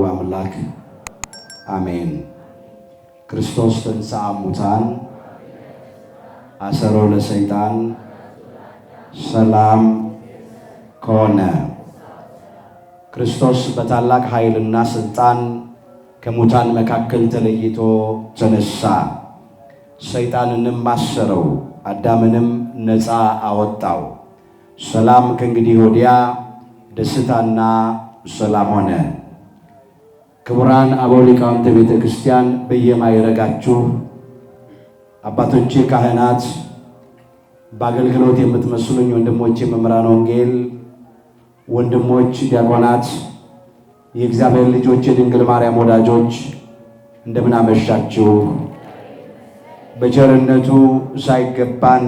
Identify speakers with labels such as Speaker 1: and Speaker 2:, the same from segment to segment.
Speaker 1: አምላክ አሜን። ክርስቶስ ተንሥአ እሙታን አሰሮ ለሰይጣን ሰላም ከሆነ። ክርስቶስ በታላቅ ኃይልና ሥልጣን ከሙታን መካከል ተለይቶ ተነሳ። ሰይጣንንም አሰረው፣ አዳምንም ነፃ አወጣው። ሰላም ከእንግዲህ ወዲያ ደስታና ሰላም ሆነ። ክቡራን አበው ሊቃውንተ ቤተ ክርስቲያን በየማይረጋችሁ አባቶቼ ካህናት፣ በአገልግሎት የምትመስሉኝ ወንድሞቼ መምህራን ወንጌል፣ ወንድሞች ዲያቆናት፣ የእግዚአብሔር ልጆች፣ የድንግል ማርያም ወዳጆች እንደምን አመሻችሁ። በቸርነቱ ሳይገባን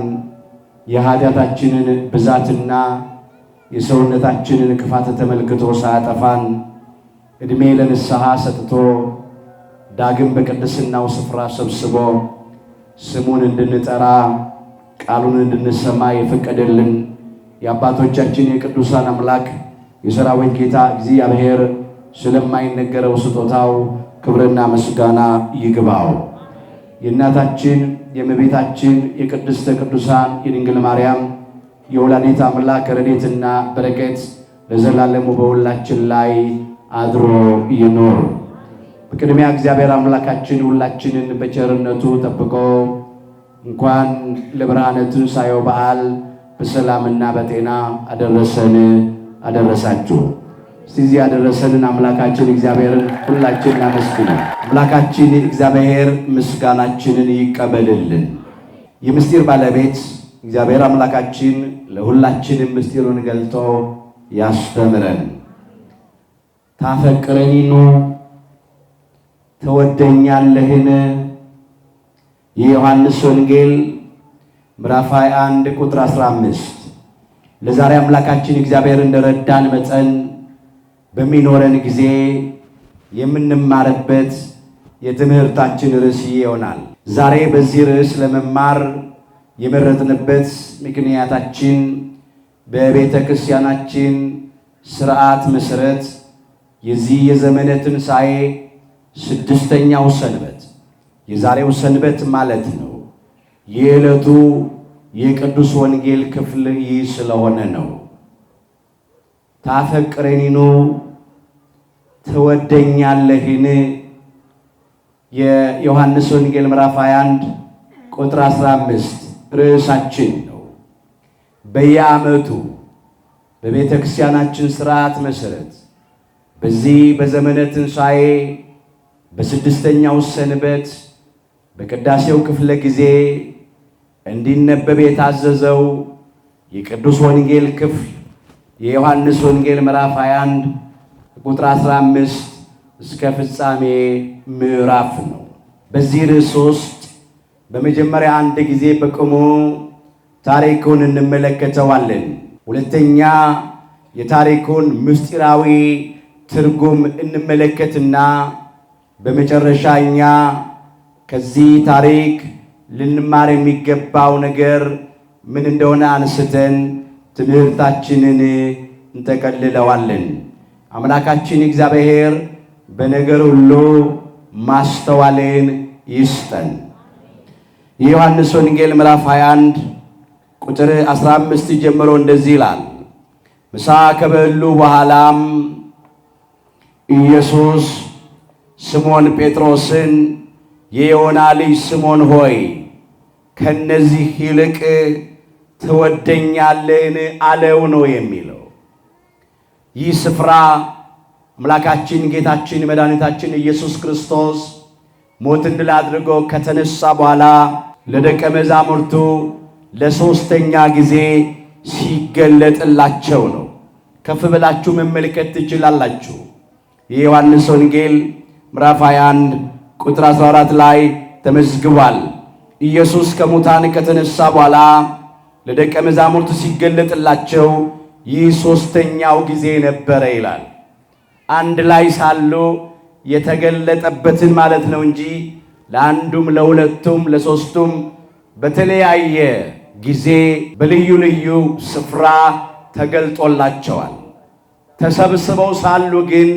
Speaker 1: የኃጢአታችንን ብዛትና የሰውነታችንን ክፋት ተመልክቶ ሳያጠፋን ዕድሜ ለንስሐ ሰጥቶ ዳግም በቅድስናው ስፍራ ሰብስቦ ስሙን እንድንጠራ ቃሉን እንድንሰማ የፈቀደልን የአባቶቻችን የቅዱሳን አምላክ የሰራዊት ጌታ እግዚአብሔር ስለማይነገረው ስጦታው ክብርና ምስጋና ይግባው። የእናታችን የእመቤታችን የቅድስተ ቅዱሳን የድንግል ማርያም የወላዲተ አምላክ ረድኤትና በረከት ለዘላለሙ በሁላችን ላይ አድሮ ይኑር። በቅድሚያ እግዚአብሔር አምላካችን ሁላችንን በቸርነቱ ጠብቆ እንኳን ለብርሃነ ትንሣኤው በዓል በሰላምና በጤና አደረሰን አደረሳችሁ። እስቲ እዚህ ያደረሰንን አምላካችን እግዚአብሔርን ሁላችን እናመስግነው። አምላካችን እግዚአብሔር ምስጋናችንን ይቀበልልን። የምስጢር ባለቤት እግዚአብሔር አምላካችን ለሁላችንም ምስጢሩን ገልጦ ያስተምረን። ታፈቅረኒኑ ትወደኛለህን? የዮሐንስ ወንጌል ምዕራፍ 21 ቁጥር 15። ለዛሬ አምላካችን እግዚአብሔር እንደረዳን መጠን በሚኖረን ጊዜ የምንማርበት የትምህርታችን ርዕስ ይሆናል። ዛሬ በዚህ ርዕስ ለመማር የመረጥንበት ምክንያታችን በቤተ ክርስቲያናችን ስርዓት መሰረት የዚህ የዘመነ ትንሣኤ ስድስተኛው ሰንበት የዛሬው ሰንበት ማለት ነው። የዕለቱ የቅዱስ ወንጌል ክፍል ይህ ስለሆነ ነው። ታፈቅረኒኑ ትወደኛለህን? የዮሐንስ ወንጌል ምዕራፍ 21 ቁጥር 15 ርዕሳችን ነው። በየዓመቱ በቤተ ክርስቲያናችን ስርዓት መሰረት በዚህ በዘመነ ትንሣኤ በስድስተኛው ሰንበት በቅዳሴው ክፍለ ጊዜ እንዲነበብ የታዘዘው የቅዱስ ወንጌል ክፍል የዮሐንስ ወንጌል ምዕራፍ 21 ቁጥር 15 እስከ ፍጻሜ ምዕራፍ ነው። በዚህ ርዕስ ውስጥ በመጀመሪያ አንድ ጊዜ በቁሙ ታሪኩን እንመለከተዋለን። ሁለተኛ የታሪኩን ምስጢራዊ ትርጉም እንመለከትና በመጨረሻ እኛ ከዚህ ታሪክ ልንማር የሚገባው ነገር ምን እንደሆነ አንስተን ትምህርታችንን እንጠቀልለዋለን። አምላካችን እግዚአብሔር በነገር ሁሉ ማስተዋልን ይስጠን። የዮሐንስ ወንጌል ምዕራፍ 21 ቁጥር 15 ጀምሮ እንደዚህ ይላል። ምሳ ከበሉ በኋላም ኢየሱስ ስምዖን ጴጥሮስን የዮና ልጅ ስምዖን ሆይ ከነዚህ ይልቅ ትወደኛለህን? አለው ነው የሚለው። ይህ ስፍራ አምላካችን ጌታችን መድኃኒታችን ኢየሱስ ክርስቶስ ሞትን ድል አድርጎ ከተነሳ በኋላ ለደቀ መዛሙርቱ ለሦስተኛ ጊዜ ሲገለጥላቸው ነው። ከፍ ብላችሁ መመልከት ትችላላችሁ። የዮሐንስ ወንጌል ምዕራፍ 21 ቁጥር 14 ላይ ተመዝግቧል። ኢየሱስ ከሙታን ከተነሳ በኋላ ለደቀ መዛሙርቱ ሲገለጥላቸው ይህ ሦስተኛው ጊዜ ነበረ ይላል። አንድ ላይ ሳሉ የተገለጠበትን ማለት ነው እንጂ ለአንዱም ለሁለቱም ለሦስቱም በተለያየ ጊዜ በልዩ ልዩ ስፍራ ተገልጦላቸዋል። ተሰብስበው ሳሉ ግን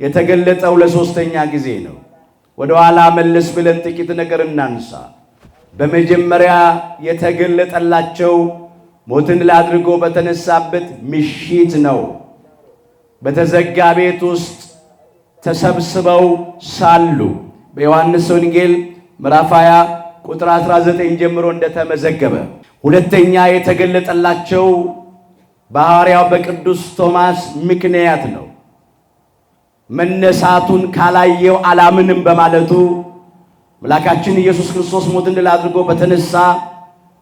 Speaker 1: የተገለጠው ለሶስተኛ ጊዜ ነው። ወደ ኋላ መለስ ብለን ጥቂት ነገር እናንሳ። በመጀመሪያ የተገለጠላቸው ሞትን ድል አድርጎ በተነሳበት ምሽት ነው። በተዘጋ ቤት ውስጥ ተሰብስበው ሳሉ በዮሐንስ ወንጌል ምዕራፍ 20 ቁጥር 19 ጀምሮ እንደተመዘገበ፣ ሁለተኛ የተገለጠላቸው በሐዋርያው በቅዱስ ቶማስ ምክንያት ነው። መነሳቱን ካላየው አላምንም በማለቱ አምላካችን ኢየሱስ ክርስቶስ ሞትን ድል አድርጎ በተነሳ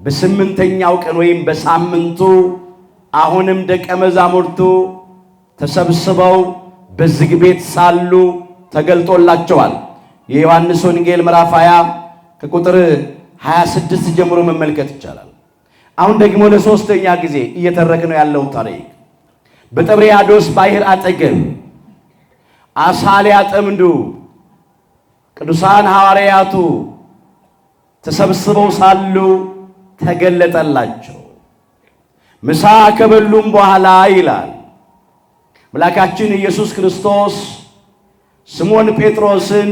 Speaker 1: በስምንተኛው ቀን ወይም በሳምንቱ አሁንም ደቀ መዛሙርቱ ተሰብስበው በዝግ ቤት ሳሉ ተገልጦላቸዋል። የዮሐንስ ወንጌል ምዕራፍ 20 ከቁጥር 26 ጀምሮ መመልከት ይቻላል። አሁን ደግሞ ለሶስተኛ ጊዜ እየተረክ ነው ያለው ታሪክ በጥብርያዶስ ባሕር አጠገብ አሳ ሊያጠምዱ ቅዱሳን ሐዋርያቱ ተሰብስበው ሳሉ ተገለጠላቸው። ምሳ ከበሉም በኋላ ይላል አምላካችን ኢየሱስ ክርስቶስ ስምዖን ጴጥሮስን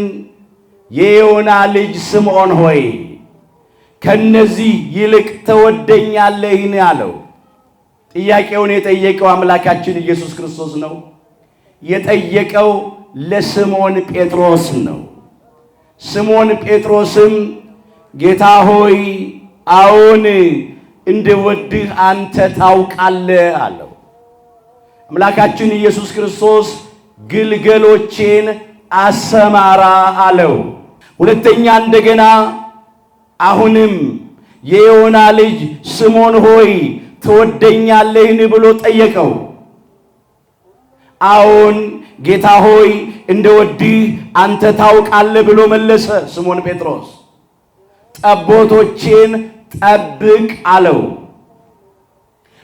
Speaker 1: የዮና ልጅ ስምዖን ሆይ ከነዚህ ይልቅ ትወደኛለህን? አለው። ጥያቄውን የጠየቀው አምላካችን ኢየሱስ ክርስቶስ ነው። የጠየቀው ለስምዖን ጴጥሮስ ነው። ስምዖን ጴጥሮስም ጌታ ሆይ አዎን እንድወድህ አንተ ታውቃለህ አለው። አምላካችን ኢየሱስ ክርስቶስ ግልገሎቼን አሰማራ አለው። ሁለተኛ እንደገና አሁንም የዮና ልጅ ስምዖን ሆይ ትወደኛለህን ብሎ ጠየቀው። አዎን ጌታ ሆይ እንደወድህ አንተ ታውቃለህ ብሎ መለሰ ስምዖን ጴጥሮስ። ጠቦቶቼን ጠብቅ አለው።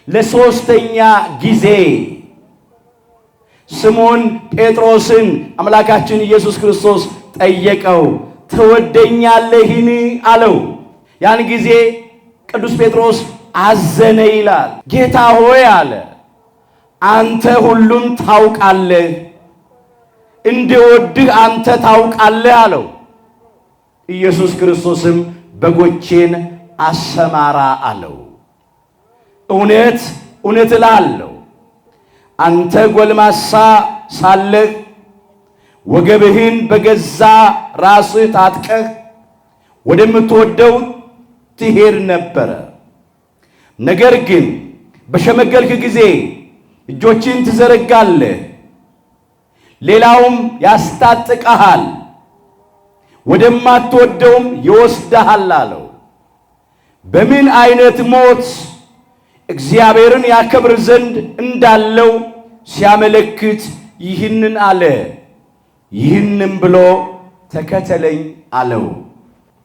Speaker 1: ለሶስተኛ ጊዜ ስምዖን ጴጥሮስን አምላካችን ኢየሱስ ክርስቶስ ጠየቀው፣ ትወደኛለህን አለው። ያን ጊዜ ቅዱስ ጴጥሮስ አዘነ ይላል። ጌታ ሆይ አለ፣ አንተ ሁሉን ታውቃለህ፣ እንድወድህ አንተ ታውቃለህ አለው። ኢየሱስ ክርስቶስም በጎቼን አሰማራ አለው። እውነት እውነት እልሃለሁ አንተ ጎልማሳ ሳለህ ወገብህን በገዛ ራስህ ታጥቀህ ወደምትወደው ትሄድ ነበረ። ነገር ግን በሸመገልክ ጊዜ እጆችን ትዘረጋለህ፣ ሌላውም ያስታጥቀሃል፣ ወደማትወደውም ይወስድሃል አለው። በምን አይነት ሞት እግዚአብሔርን ያከብር ዘንድ እንዳለው ሲያመለክት ይህንን አለ። ይህንም ብሎ ተከተለኝ አለው።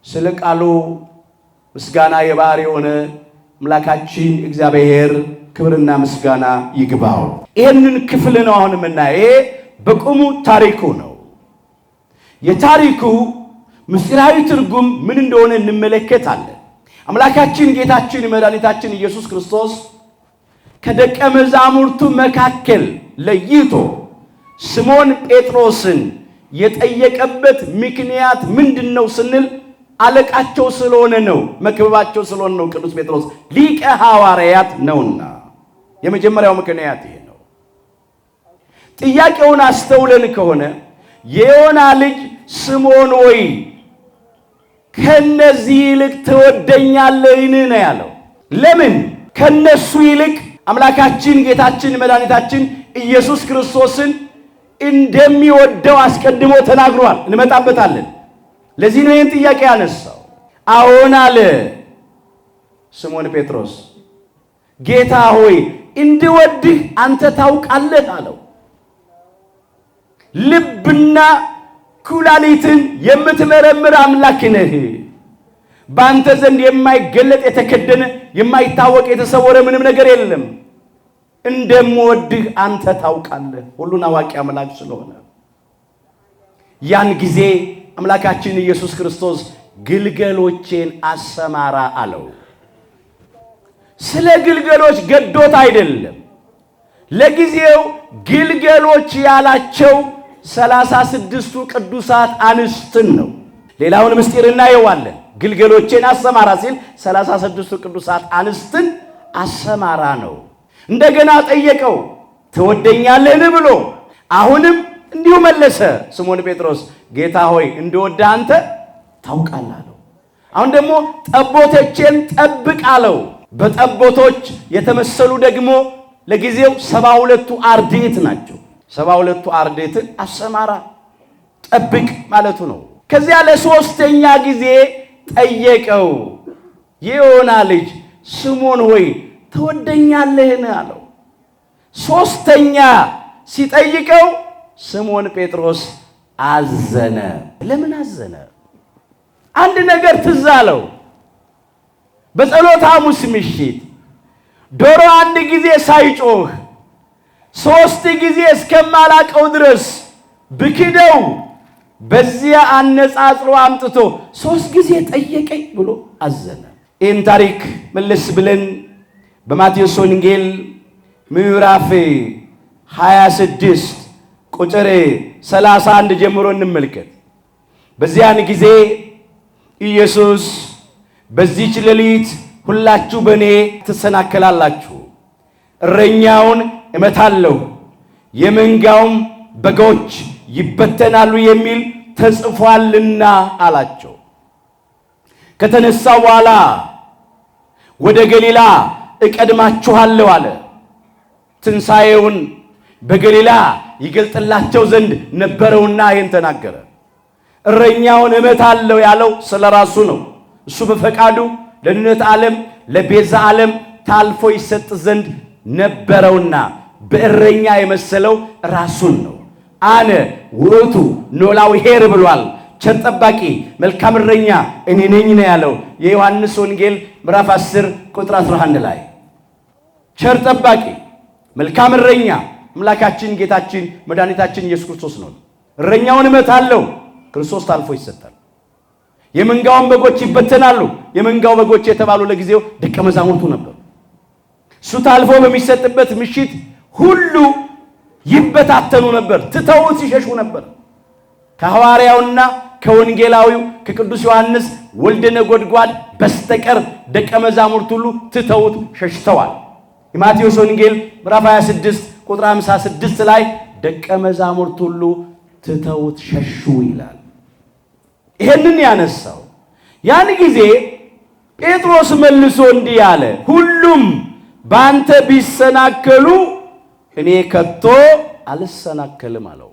Speaker 1: ስለ ቃሉ ምስጋና የባሕርይ የሆነ አምላካችን እግዚአብሔር ክብርና ምስጋና ይግባው። ይህንን ክፍል ነው አሁን የምናየው። ይሄ በቁሙ ታሪኩ ነው። የታሪኩ ምስጢራዊ ትርጉም ምን እንደሆነ እንመለከታለን። አምላካችን ጌታችን መድኃኒታችን ኢየሱስ ክርስቶስ ከደቀ መዛሙርቱ መካከል ለይቶ ስምዖን ጴጥሮስን የጠየቀበት ምክንያት ምንድን ነው ስንል አለቃቸው ስለሆነ ነው፣ መክበባቸው ስለሆነ ነው። ቅዱስ ጴጥሮስ ሊቀ ሐዋርያት ነውና የመጀመሪያው ምክንያት ይሄ ነው። ጥያቄውን አስተውለን ከሆነ የዮና ልጅ ስምዖን ወይ ከነዚህ ይልቅ ትወደኛለህን ነው ያለው። ለምን ከነሱ ይልቅ አምላካችን ጌታችን መድኃኒታችን ኢየሱስ ክርስቶስን እንደሚወደው አስቀድሞ ተናግሯል። እንመጣበታለን። ለዚህ ነው ይህን ጥያቄ ያነሳው። አዎን አለ ስምዖን ጴጥሮስ፣ ጌታ ሆይ እንድወድህ አንተ ታውቃለህ አለው። ልብና ኩላሊትን የምትመረምር አምላክ ነህ። በአንተ ዘንድ የማይገለጥ የተከደነ የማይታወቅ የተሰወረ ምንም ነገር የለም። እንደምወድህ አንተ ታውቃለህ፣ ሁሉን አዋቂ አምላክ ስለሆነ። ያን ጊዜ አምላካችን ኢየሱስ ክርስቶስ ግልገሎቼን አሰማራ አለው። ስለ ግልገሎች ገዶት አይደለም። ለጊዜው ግልገሎች ያላቸው 36ቱ ቅዱሳት አንስትን ነው። ሌላውን ምስጢር እናየዋለን። ግልገሎቼን አሰማራ ሲል 36ቱ ቅዱሳት አንስትን አሰማራ ነው። እንደገና ጠየቀው ትወደኛለህን ብሎ አሁንም እንዲሁ መለሰ። ስምዖን ጴጥሮስ ጌታ ሆይ እንደወደህ አንተ ታውቃለህ አለው። አሁን ደግሞ ጠቦቶቼን ጠብቅ አለው። በጠቦቶች የተመሰሉ ደግሞ ለጊዜው 72ቱ አርድእት ናቸው። 72ቱ አርድእትን አሰማራ ጠብቅ ማለቱ ነው። ከዚያ ለሶስተኛ ጊዜ ጠየቀው። የዮና ልጅ ስምዖን ሆይ ትወደኛለህን አለው። ሶስተኛ ሲጠይቀው ስምዖን ጴጥሮስ አዘነ። ለምን አዘነ? አንድ ነገር ትዝ አለው። በጸሎተ ሐሙስ ምሽት ዶሮ አንድ ጊዜ ሳይጮህ 3 ጊዜ እስከማላቀው ድረስ ብክደው በዚያ አነጻጽሮ አምጥቶ 3 ጊዜ ጠየቀኝ ብሎ አዘነ። ይህን ታሪክ መለስ ብለን በማቴዎስ ወንጌል ምዕራፍ 26 ቁጥር 31 ጀምሮ እንመልከት። በዚያን ጊዜ ኢየሱስ በዚህች ሌሊት ሁላችሁ በእኔ ትሰናከላላችሁ፣ እረኛውን እመታለሁ፣ የመንጋውም በጎች ይበተናሉ የሚል ተጽፏልና አላቸው። ከተነሳው በኋላ ወደ ገሊላ እቀድማችኋለሁ አለ። ትንሣኤውን በገሊላ ይገልጥላቸው ዘንድ ነበረውና ይህን ተናገረ። እረኛውን እመታለሁ ያለው ስለ ራሱ ነው። እሱ በፈቃዱ ለድነት ዓለም ለቤዛ ዓለም ታልፎ ይሰጥ ዘንድ ነበረውና በእረኛ የመሰለው ራሱን ነው። አነ ውእቱ ኖላዊ ኄር ብሏል። ቸር ጠባቂ መልካም እረኛ እኔ ነኝ ነው ያለው የዮሐንስ ወንጌል ምዕራፍ 10 ቁጥር 11 ላይ። ቸር ጠባቂ መልካም እረኛ አምላካችን ጌታችን መድኃኒታችን ኢየሱስ ክርስቶስ ነው። እረኛውን እመታለሁ፣ ክርስቶስ ታልፎ ይሰጣል። የመንጋውን በጎች ይበተናሉ። የመንጋው በጎች የተባሉ ለጊዜው ደቀ መዛሙርቱ ነበሩ። እሱ ታልፎ በሚሰጥበት ምሽት ሁሉ ይበታተኑ ነበር፣ ትተውት ይሸሹ ነበር። ከሐዋርያውና ከወንጌላዊው ከቅዱስ ዮሐንስ ወልደ ነጎድጓድ በስተቀር ደቀ መዛሙርት ሁሉ ትተውት ሸሽተዋል። የማቴዎስ ወንጌል ምዕራፍ 26 ቁጥር 56 ላይ ደቀ መዛሙርት ሁሉ ትተውት ሸሹ ይላል። ይሄንን ያነሳው ያን ጊዜ ጴጥሮስ መልሶ እንዲህ አለ፣ ሁሉም ባንተ ቢሰናከሉ እኔ ከቶ አልሰናከልም አለው።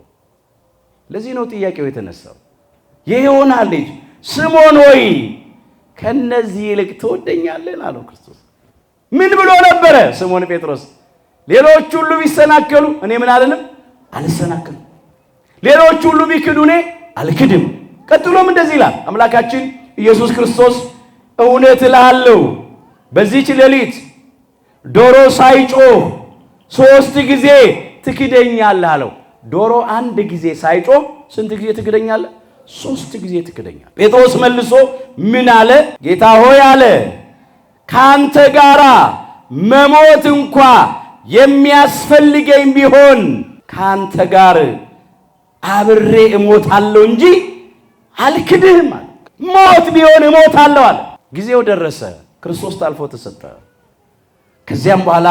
Speaker 1: ለዚህ ነው ጥያቄው የተነሳው። የዮና ልጅ ስምዖን ሆይ ከነዚህ ይልቅ ትወደኛለህ አለው ክርስቶስ። ምን ብሎ ነበረ ስምዖን ጴጥሮስ? ሌሎች ሁሉ ቢሰናከሉ እኔ ምን አልልም፣ አልሰናከልም። ሌሎች ሁሉ ቢክዱ እኔ አልክድም። ቀጥሎም እንደዚህ ይላል አምላካችን ኢየሱስ ክርስቶስ፣ እውነት እልሃለሁ በዚህች ሌሊት ዶሮ ሳይጮህ 3 ጊዜ ትክደኛለህ አለው። ዶሮ አንድ ጊዜ ሳይጮህ ስንት ጊዜ ትክደኛለህ? 3 ጊዜ ትክደኛለህ። ጴጥሮስ መልሶ ምን አለ? ጌታ ሆይ አለ፣ ካንተ ጋራ መሞት እንኳ የሚያስፈልገኝ ቢሆን ካንተ ጋር አብሬ እሞታለሁ እንጂ አልክድህም አለ። ሞት ቢሆን እሞታለሁ አለ። ጊዜው ደረሰ፣ ክርስቶስ ታልፎ ተሰጠ። ከዚያም በኋላ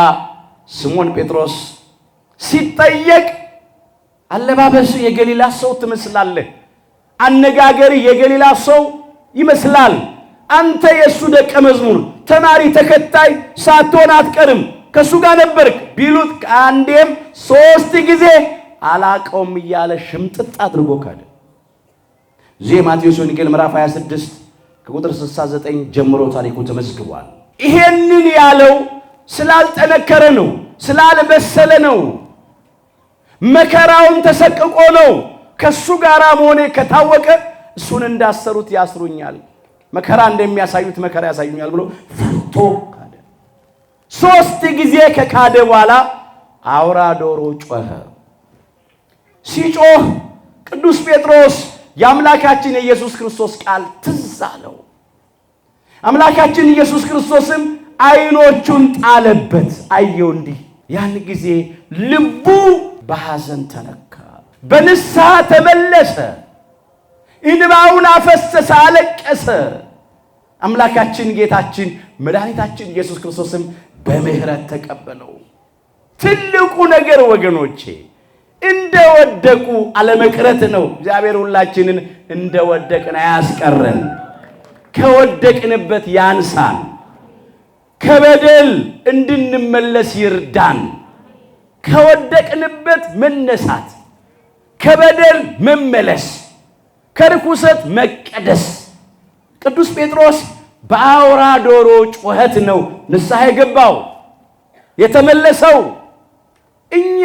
Speaker 1: ስምዖን ጴጥሮስ ሲጠየቅ አለባበስ የገሊላ ሰው ትመስላለህ፣ አነጋገር የገሊላ ሰው ይመስላል፣ አንተ የሱ ደቀ መዝሙር ተማሪ ተከታይ ሳትሆን አትቀርም፣ ከሱ ጋር ነበርክ ቢሉት አንዴም 3 ጊዜ አላቀውም እያለ ሽምጥጥ አድርጎ ካደ። እዚህ የማቴዎስ ወንጌል ምዕራፍ 26 ከቁጥር 69 ጀምሮ ታሪኩ ተመዝግቧል። ይሄንን ያለው ስላልጠነከረ ነው፣ ስላልበሰለ ነው፣ መከራውን ተሰቅቆ ነው። ከሱ ጋር መሆኔ ከታወቀ እሱን እንዳሰሩት ያስሩኛል፣ መከራ እንደሚያሳዩት መከራ ያሳዩኛል ብሎ ፈርቶ ካደ። 3 ጊዜ ከካደ በኋላ አውራ ዶሮ ጮኸ። ሲጮህ ቅዱስ ጴጥሮስ የአምላካችን የኢየሱስ ክርስቶስ ቃል ትዝ አለው። አምላካችን ኢየሱስ ክርስቶስም አይኖቹን ጣለበት፣ አየው እንዲህ። ያን ጊዜ ልቡ በሐዘን ተነካ። በንስሐ ተመለሰ፣ እንባውን አፈሰሰ፣ አለቀሰ። አምላካችን ጌታችን መድኃኒታችን ኢየሱስ ክርስቶስም በምሕረት ተቀበለው። ትልቁ ነገር ወገኖቼ እንደወደቁ አለመቅረት ነው። እግዚአብሔር ሁላችንን እንደወደቅን አያስቀረን፣ ከወደቅንበት ያንሳን፣ ከበደል እንድንመለስ ይርዳን። ከወደቅንበት መነሳት፣ ከበደል መመለስ፣ ከርኩሰት መቀደስ። ቅዱስ ጴጥሮስ በአውራ ዶሮ ጩኸት ነው ንስሐ የገባው የተመለሰው። እኛ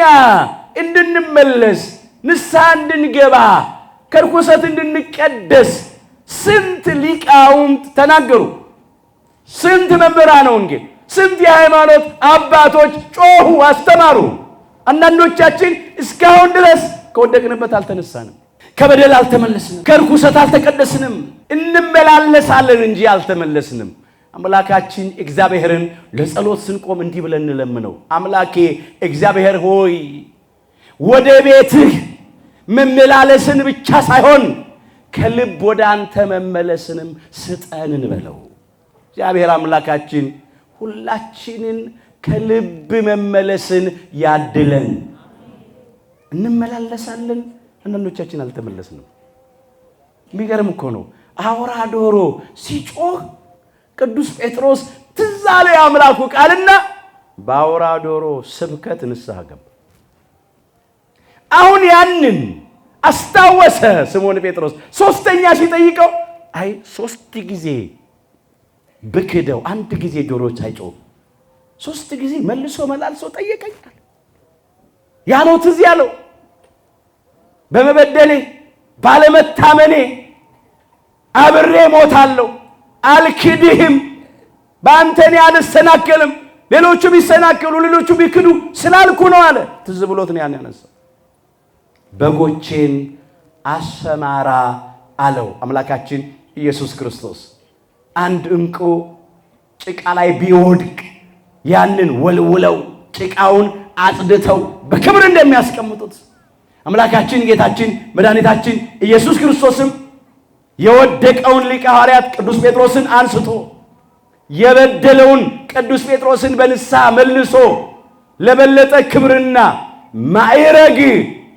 Speaker 1: እንድንመለስ ንስሐ እንድንገባ ከርኩሰት እንድንቀደስ ስንት ሊቃውንት ተናገሩ። ስንት መምህራነ ወንጌል፣ ስንት የሃይማኖት አባቶች ጮኹ፣ አስተማሩ። አንዳንዶቻችን እስካሁን ድረስ ከወደቅንበት አልተነሳንም፣ ከበደል አልተመለስንም፣ ከርኩሰት አልተቀደስንም። እንመላለሳለን እንጂ አልተመለስንም። አምላካችን እግዚአብሔርን ለጸሎት ስንቆም እንዲህ ብለን እንለምነው። አምላኬ እግዚአብሔር ሆይ ወደ ቤትህ መመላለስን ብቻ ሳይሆን ከልብ ወደ አንተ መመለስንም ስጠን እንበለው። እግዚአብሔር አምላካችን ሁላችንን ከልብ መመለስን ያድለን። እንመላለሳለን፣ አንዳንዶቻችን አልተመለስንም። የሚገርም እኮ ነው። አውራ ዶሮ ሲጮህ ቅዱስ ጴጥሮስ ትዝ አለ የአምላኩ ቃልና በአውራ ዶሮ ስብከት ንስሐ ገባ። አሁን ያንን አስታወሰ ስምዖን ጴጥሮስ። ሶስተኛ ሲጠይቀው አይ ሶስት ጊዜ ብክደው አንድ ጊዜ ዶሮ ሳይጮህ ሶስት ጊዜ መልሶ መላልሶ ጠየቀኛል ያለው ትዝ ያለው በመበደሌ ባለመታመኔ አብሬ ሞታለሁ፣ አልክድህም፣ በአንተ እኔ አልሰናከልም፣ ሌሎቹ ቢሰናከሉ ሌሎቹ ቢክዱ ስላልኩ ነው አለ። ትዝ ብሎት ነው ያን ያነሳው። በጎቼን አሰማራ አለው አምላካችን ኢየሱስ ክርስቶስ። አንድ ዕንቁ ጭቃ ላይ ቢወድቅ ያንን ወልውለው ጭቃውን አጽድተው በክብር እንደሚያስቀምጡት አምላካችን ጌታችን መድኃኒታችን ኢየሱስ ክርስቶስም የወደቀውን ሊቀ ሐዋርያት ቅዱስ ጴጥሮስን አንስቶ የበደለውን ቅዱስ ጴጥሮስን በንስሐ መልሶ ለበለጠ ክብርና ማዕረግ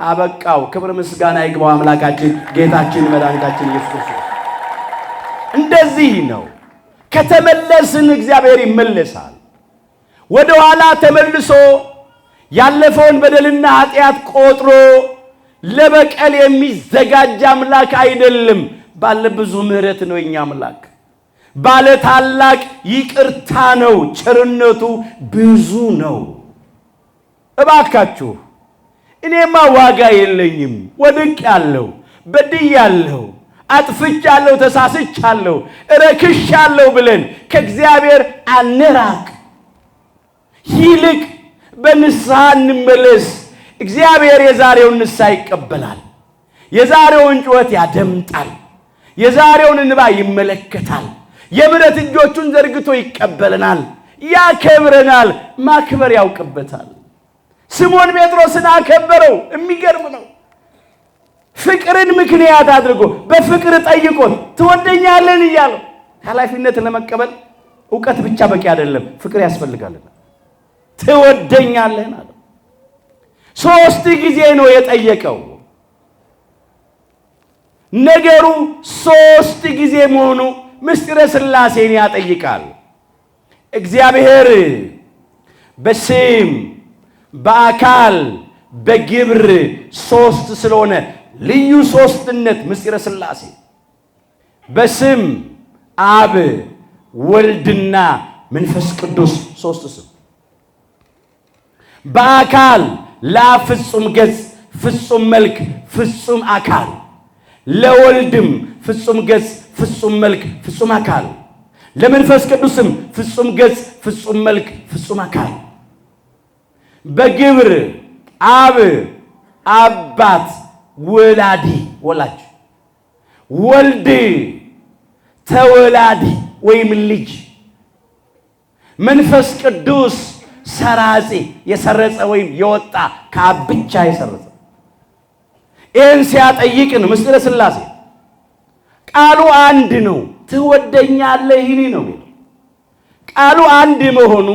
Speaker 1: አበቃው። ክብር ምስጋና ይግባው አምላካችን ጌታችን መድኃኒታችን ኢየሱስ ክርስቶስ። እንደዚህ ነው። ከተመለስን እግዚአብሔር ይመለሳል። ወደ ኋላ ተመልሶ ያለፈውን በደልና ኃጢአት ቆጥሮ ለበቀል የሚዘጋጅ አምላክ አይደለም። ባለ ብዙ ምሕረት ነው የኛ አምላክ። ባለ ታላቅ ይቅርታ ነው። ቸርነቱ ብዙ ነው። እባካችሁ እኔማ ዋጋ የለኝም፣ ወድቄአለሁ፣ በድያለሁ፣ አጥፍቻለሁ፣ ተሳስቻለሁ፣ እረክሻለሁ ብለን ከእግዚአብሔር አንራቅ። ይልቅ በንስሐ እንመለስ። እግዚአብሔር የዛሬውን ንስሐ ይቀበላል። የዛሬውን ጩኸት ያደምጣል። የዛሬውን እንባ ይመለከታል። የምሕረት እጆቹን ዘርግቶ ይቀበለናል፣ ያከብረናል። ማክበር ያውቅበታል። ስምዖን ጴጥሮስን አከበረው። የሚገርም ነው። ፍቅርን ምክንያት አድርጎ በፍቅር ጠይቆት ትወደኛለን እያለው ኃላፊነትን ለመቀበል እውቀት ብቻ በቂ አይደለም፣ ፍቅር ያስፈልጋልና ትወደኛለህን አለው። ሶስት ጊዜ ነው የጠየቀው። ነገሩ ሶስት ጊዜ መሆኑ ምስጢረ ሥላሴን ያጠይቃል። እግዚአብሔር በስም በአካል በግብር ሶስት ስለሆነ ልዩ ሶስትነት ምስጢረ ሥላሴ በስም አብ ወልድና መንፈስ ቅዱስ ሶስት ስም፣ በአካል ለአብ ፍጹም ገጽ ፍጹም መልክ ፍጹም አካል፣ ለወልድም ፍጹም ገጽ ፍጹም መልክ ፍጹም አካል፣ ለመንፈስ ቅዱስም ፍጹም ገጽ ፍጹም መልክ ፍጹም አካል። በግብር አብ አባት ወላዲ ወላጅ፣ ወልድ ተወላዲ ወይም ልጅ፣ መንፈስ ቅዱስ ሰራጺ የሰረጸ ወይም የወጣ ከአብ ብቻ የሰረጸ። ይህን ሲያጠይቅ ነው ምስጢረ ሥላሴ። ቃሉ አንድ ነው። ትወደኛለህ ይህኒ ነው የሚለው። ቃሉ አንድ መሆኑ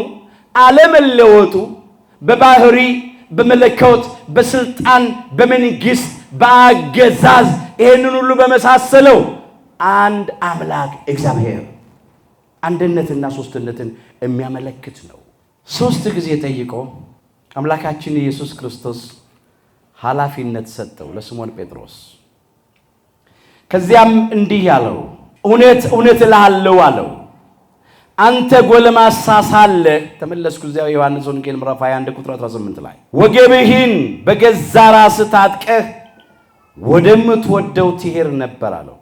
Speaker 1: አለመለወጡ በባህሪ በመለኮት በስልጣን በመንግስት በአገዛዝ ይህንን ሁሉ በመሳሰለው አንድ አምላክ እግዚአብሔር አንድነትና ሶስትነትን የሚያመለክት ነው። ሶስት ጊዜ ጠይቆ አምላካችን ኢየሱስ ክርስቶስ ኃላፊነት ሰጠው ለስምዖን ጴጥሮስ። ከዚያም እንዲህ ያለው እውነት እውነት እልሃለሁ አለው፣ አንተ ጎልማሳ ሳለህ፣ ተመለስኩ እዚያው ዮሐንስ ወንጌል ምዕራፍ 21 ቁጥር 18 ላይ፣ ወገብህን በገዛ ራስህ ታጥቀህ ወደምትወደው ትሄድ ነበር አለው።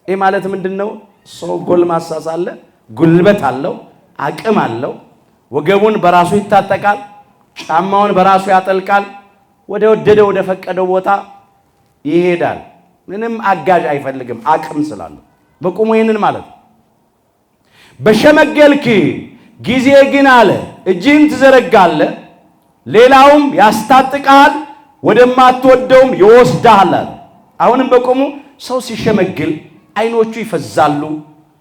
Speaker 1: ይህ ማለት ምንድን ነው? ሰው ጎልማሳ ሳለ ጉልበት አለው፣ አቅም አለው። ወገቡን በራሱ ይታጠቃል፣ ጫማውን በራሱ ያጠልቃል፣ ወደ ወደደው ወደ ፈቀደው ቦታ ይሄዳል። ምንም አጋዥ አይፈልግም፣ አቅም ስላለው በቁሙ። ይህንን ማለት ነው። በሸመገልክ ጊዜ ግን አለ እጅህን ትዘረጋለህ፣ ሌላውም ያስታጥቅሃል፣ ወደማትወደውም ይወስድሃል አለ። አሁንም በቁሙ ሰው ሲሸመግል አይኖቹ ይፈዛሉ፣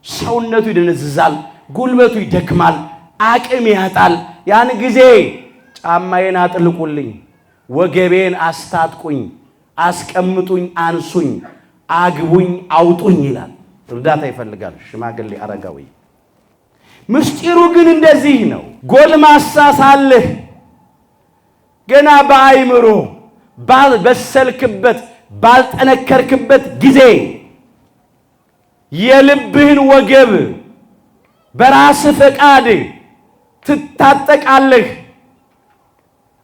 Speaker 1: ሰውነቱ ይደነዝዛል፣ ጉልበቱ ይደክማል፣ አቅም ያጣል። ያን ጊዜ ጫማዬን አጥልቁልኝ፣ ወገቤን አስታጥቁኝ፣ አስቀምጡኝ፣ አንሱኝ፣ አግቡኝ፣ አውጡኝ ይላል። እርዳታ ይፈልጋል ሽማግሌ አረጋዊ። ምስጢሩ ግን እንደዚህ ነው። ጎልማሳ ሳለህ ገና በአይምሮ ባልበሰልክበት ባልጠነከርክበት ጊዜ የልብህን ወገብ በራስህ ፈቃድ ትታጠቃለህ፣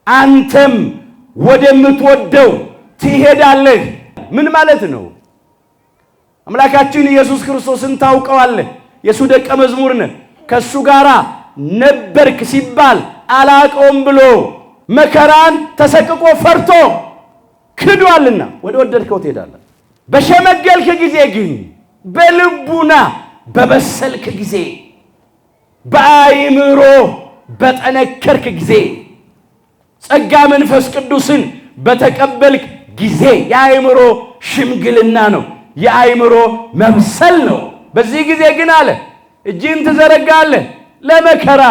Speaker 1: አንተም ወደምትወደው ትሄዳለህ። ምን ማለት ነው? አምላካችን ኢየሱስ ክርስቶስን ታውቀዋለህ፣ የእሱ ደቀ መዝሙር ነህ፣ ከእሱ ጋር ነበርክ ሲባል አላቀውም ብሎ መከራን ተሰቅቆ ፈርቶ ክዷልና ወደ ወደድከው ትሄዳለህ። በሸመገልክ ጊዜ ግን በልቡና በበሰልክ ጊዜ በአይምሮ በጠነከርክ ጊዜ ጸጋ መንፈስ ቅዱስን በተቀበልክ ጊዜ የአይምሮ ሽምግልና ነው፣ የአይምሮ መብሰል ነው። በዚህ ጊዜ ግን አለ እጅን ትዘረጋለህ፣ ለመከራ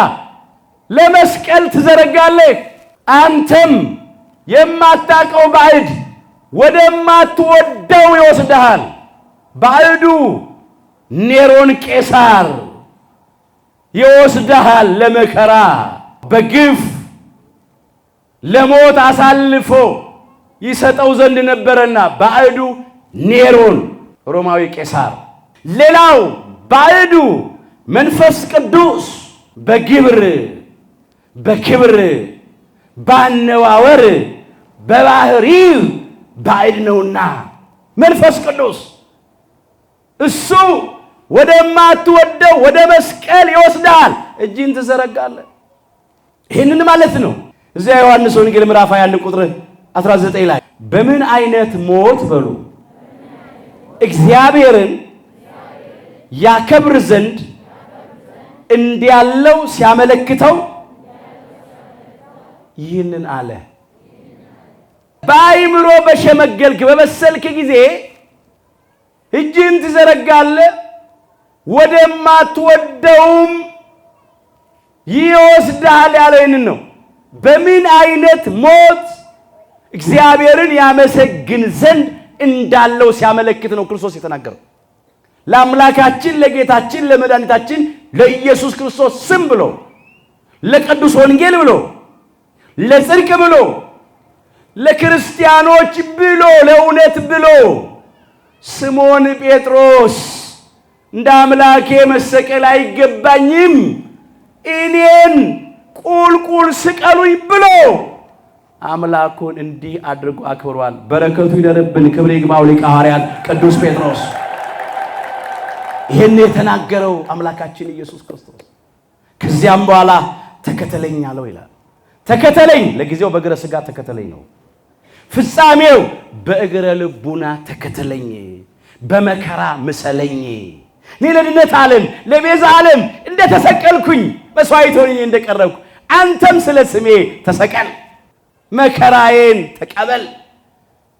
Speaker 1: ለመስቀል ትዘረጋለህ። አንተም የማታውቀው ባዕድ ወደማትወደው ይወስድሃል። ባዕዱ ኔሮን ቄሳር ይወስድሃል ለመከራ በግፍ ለሞት አሳልፎ ይሰጠው ዘንድ ነበረና ባዕዱ ኔሮን ሮማዊ ቄሳር። ሌላው ባዕዱ መንፈስ ቅዱስ በግብር በክብር ባነዋወር በባህሪ ባዕድ ነውና መንፈስ ቅዱስ እሱ ወደማትወደው ወደ መስቀል ይወስዳል። እጅን ትዘረጋለህ። ይህንን ማለት ነው። እዚያ ዮሐንስ ወንጌል ምዕራፍ 21 ቁጥር 19 ላይ በምን አይነት ሞት በሉ እግዚአብሔርን ያከብር ዘንድ እንዲያለው ሲያመለክተው ይህንን አለ። በአይምሮ በሸመገልክ በበሰልክ ጊዜ እጅን ትዘረጋለህ፣ ወደማትወደውም ይወስድሃል ያለው ይህንን ነው። በምን አይነት ሞት እግዚአብሔርን ያመሰግን ዘንድ እንዳለው ሲያመለክት ነው ክርስቶስ የተናገረው። ለአምላካችን ለጌታችን ለመድኃኒታችን ለኢየሱስ ክርስቶስ ስም ብሎ፣ ለቅዱስ ወንጌል ብሎ፣ ለጽድቅ ብሎ፣ ለክርስቲያኖች ብሎ፣ ለእውነት ብሎ ስምዖን ጴጥሮስ እንደ አምላኬ መሰቀል አይገባኝም፣ እኔን ቁልቁል ስቀሉኝ ብሎ አምላኩን እንዲህ አድርጎ አክብሯል። በረከቱ ይደርብን። ክብር ይግባው ሊቀ ሐዋርያት ቅዱስ ጴጥሮስ። ይህን የተናገረው አምላካችን ኢየሱስ ክርስቶስ ከዚያም በኋላ ተከተለኝ አለው ይላል። ተከተለኝ ለጊዜው በእግረ ሥጋ ተከተለኝ ነው። ፍጻሜው በእግረ ልቡና ተከተለኝ፣ በመከራ ምሰለኝ። እኔ ለድነት ዓለም ለቤዛ ዓለም እንደተሰቀልኩኝ መስዋዕት ሆኜ እንደቀረብኩ አንተም ስለ ስሜ ተሰቀል፣ መከራዬን ተቀበል፣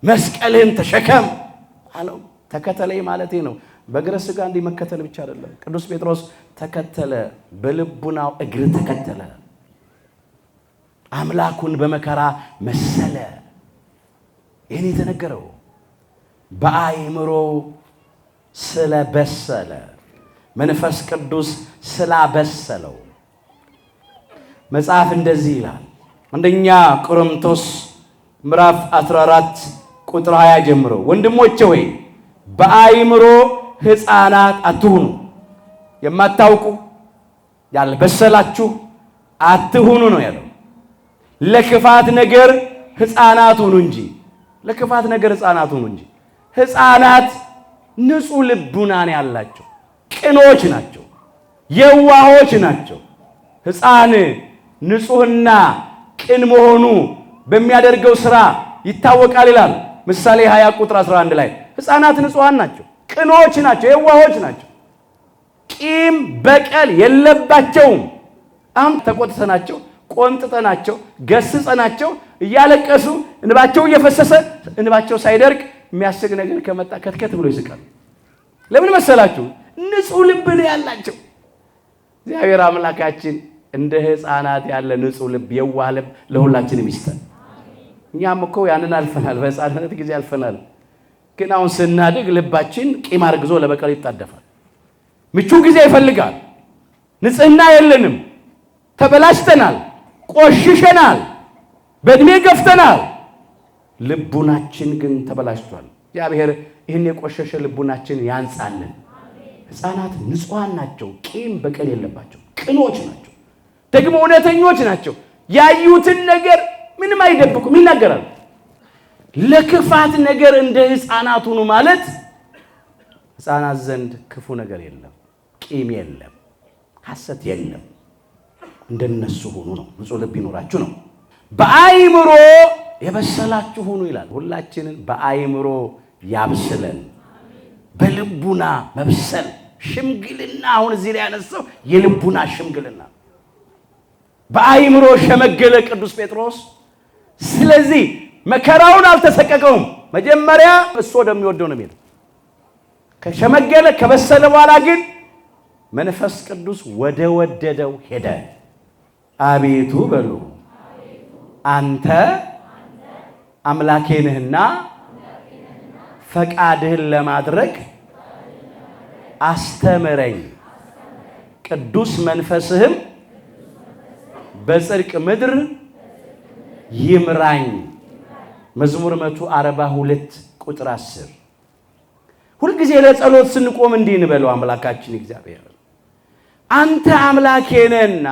Speaker 1: መስቀልህን ተሸከም አለው። ተከተለኝ ማለቴ ነው። በእግረ ሥጋ እንዲህ መከተል ብቻ አይደለም። ቅዱስ ጴጥሮስ ተከተለ፣ በልቡናው እግር ተከተለ። አምላኩን በመከራ መሰለ። ይህን የተነገረው በአእምሮ ስለበሰለ፣ መንፈስ ቅዱስ ስላበሰለው። መጽሐፍ እንደዚህ ይላል። አንደኛ ቆሮንቶስ ምዕራፍ 14 ቁጥር 20 ጀምሮ፣ ወንድሞቼ ሆይ፣ በአእምሮ ሕፃናት አትሁኑ፣ የማታውቁ ያልበሰላችሁ አትሁኑ ነው ያለው። ለክፋት ነገር ሕፃናት ሁኑ እንጂ፣ ለክፋት ነገር ሕፃናት ሁኑ እንጂ። ሕፃናት ንጹሕ ልቡናን ያላቸው ቅኖች ናቸው፣ የዋሆች ናቸው። ሕፃን ንጹሕና ቅን መሆኑ በሚያደርገው ሥራ ይታወቃል ይላል ምሳሌ 20 ቁጥር 11 ላይ። ሕፃናት ንጹሐን ናቸው፣ ቅኖች ናቸው፣ የዋሆች ናቸው። ቂም በቀል የለባቸውም። አሁን ተቆጥተናቸው፣ ቆንጥጠናቸው፣ ገስጸናቸው እያለቀሱ፣ እንባቸው እየፈሰሰ፣ እንባቸው ሳይደርቅ የሚያስቅ ነገር ከመጣ ከትከት ብሎ ይስቃሉ። ለምን መሰላችሁ? ንጹሕ ልብ ነው ያላቸው። እግዚአብሔር አምላካችን እንደ ሕፃናት ያለ ንጹሕ ልብ፣ የዋህ ልብ ለሁላችንም ይስጠን። እኛም እኮ ያንን አልፈናል፣ በሕፃንነት ጊዜ አልፈናል። ግን አሁን ስናድግ ልባችን ቂም አርግዞ ለበቀል ይጣደፋል። ምቹ ጊዜ ይፈልጋል። ንጽሕና የለንም። ተበላሽተናል፣ ቆሽሸናል፣ በዕድሜ ገፍተናል። ልቡናችን ግን ተበላሽቷል። እግዚአብሔር ይህን የቆሸሸ ልቡናችን ያንጻልን። ሕፃናት ንጹሐን ናቸው። ቂም በቀል የለባቸው። ቅኖች ናቸው። ደግሞ እውነተኞች ናቸው። ያዩትን ነገር ምንም አይደብቁም፣ ይናገራሉ። ለክፋት ነገር እንደ ሕፃናት ሁኑ ማለት ሕፃናት ዘንድ ክፉ ነገር የለም፣ ቂም የለም፣ ሐሰት የለም። እንደነሱ ሁኑ ነው። ንጹሕ ልብ ይኖራችሁ ነው። በአእምሮ የበሰላችሁ ሁኑ ይላል። ሁላችንን በአእምሮ ያብስለን። በልቡና መብሰል ሽምግልና። አሁን እዚህ ላይ ያነሳው የልቡና ሽምግልና። በአእምሮ ሸመገለ ቅዱስ ጴጥሮስ። ስለዚህ መከራውን አልተሰቀቀውም። መጀመሪያ እሱ ወደሚወደው ነው የሚሄደው። ከሸመገለ፣ ከበሰለ በኋላ ግን መንፈስ ቅዱስ ወደ ወደደው ሄደ። አቤቱ በሉ፣ አንተ አምላኬ ነህና ፈቃድህን ለማድረግ አስተምረኝ፣ ቅዱስ መንፈስህም በጽድቅ ምድር ይምራኝ። መዝሙር 142 ቁጥር 10። ሁልጊዜ ለጸሎት ስንቆም እንዲህ እንበለው፣ አምላካችን እግዚአብሔር አንተ አምላኬ ነህና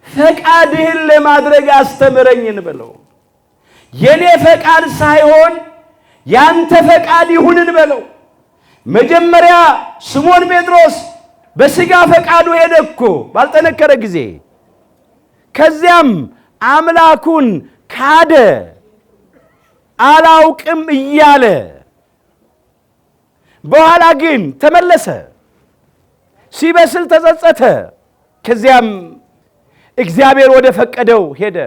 Speaker 1: ፈቃድህን ለማድረግ አስተምረኝ እንበለው። የኔ ፈቃድ ሳይሆን ያንተ ፈቃድ ይሁን እንበለው። መጀመሪያ ስምዖን ጴጥሮስ በሥጋ ፈቃዱ ሄደ እኮ ባልጠነከረ ጊዜ። ከዚያም አምላኩን ካደ፣ አላውቅም እያለ። በኋላ ግን ተመለሰ፣ ሲበስል ተጸጸተ። ከዚያም እግዚአብሔር ወደ ፈቀደው ሄደ።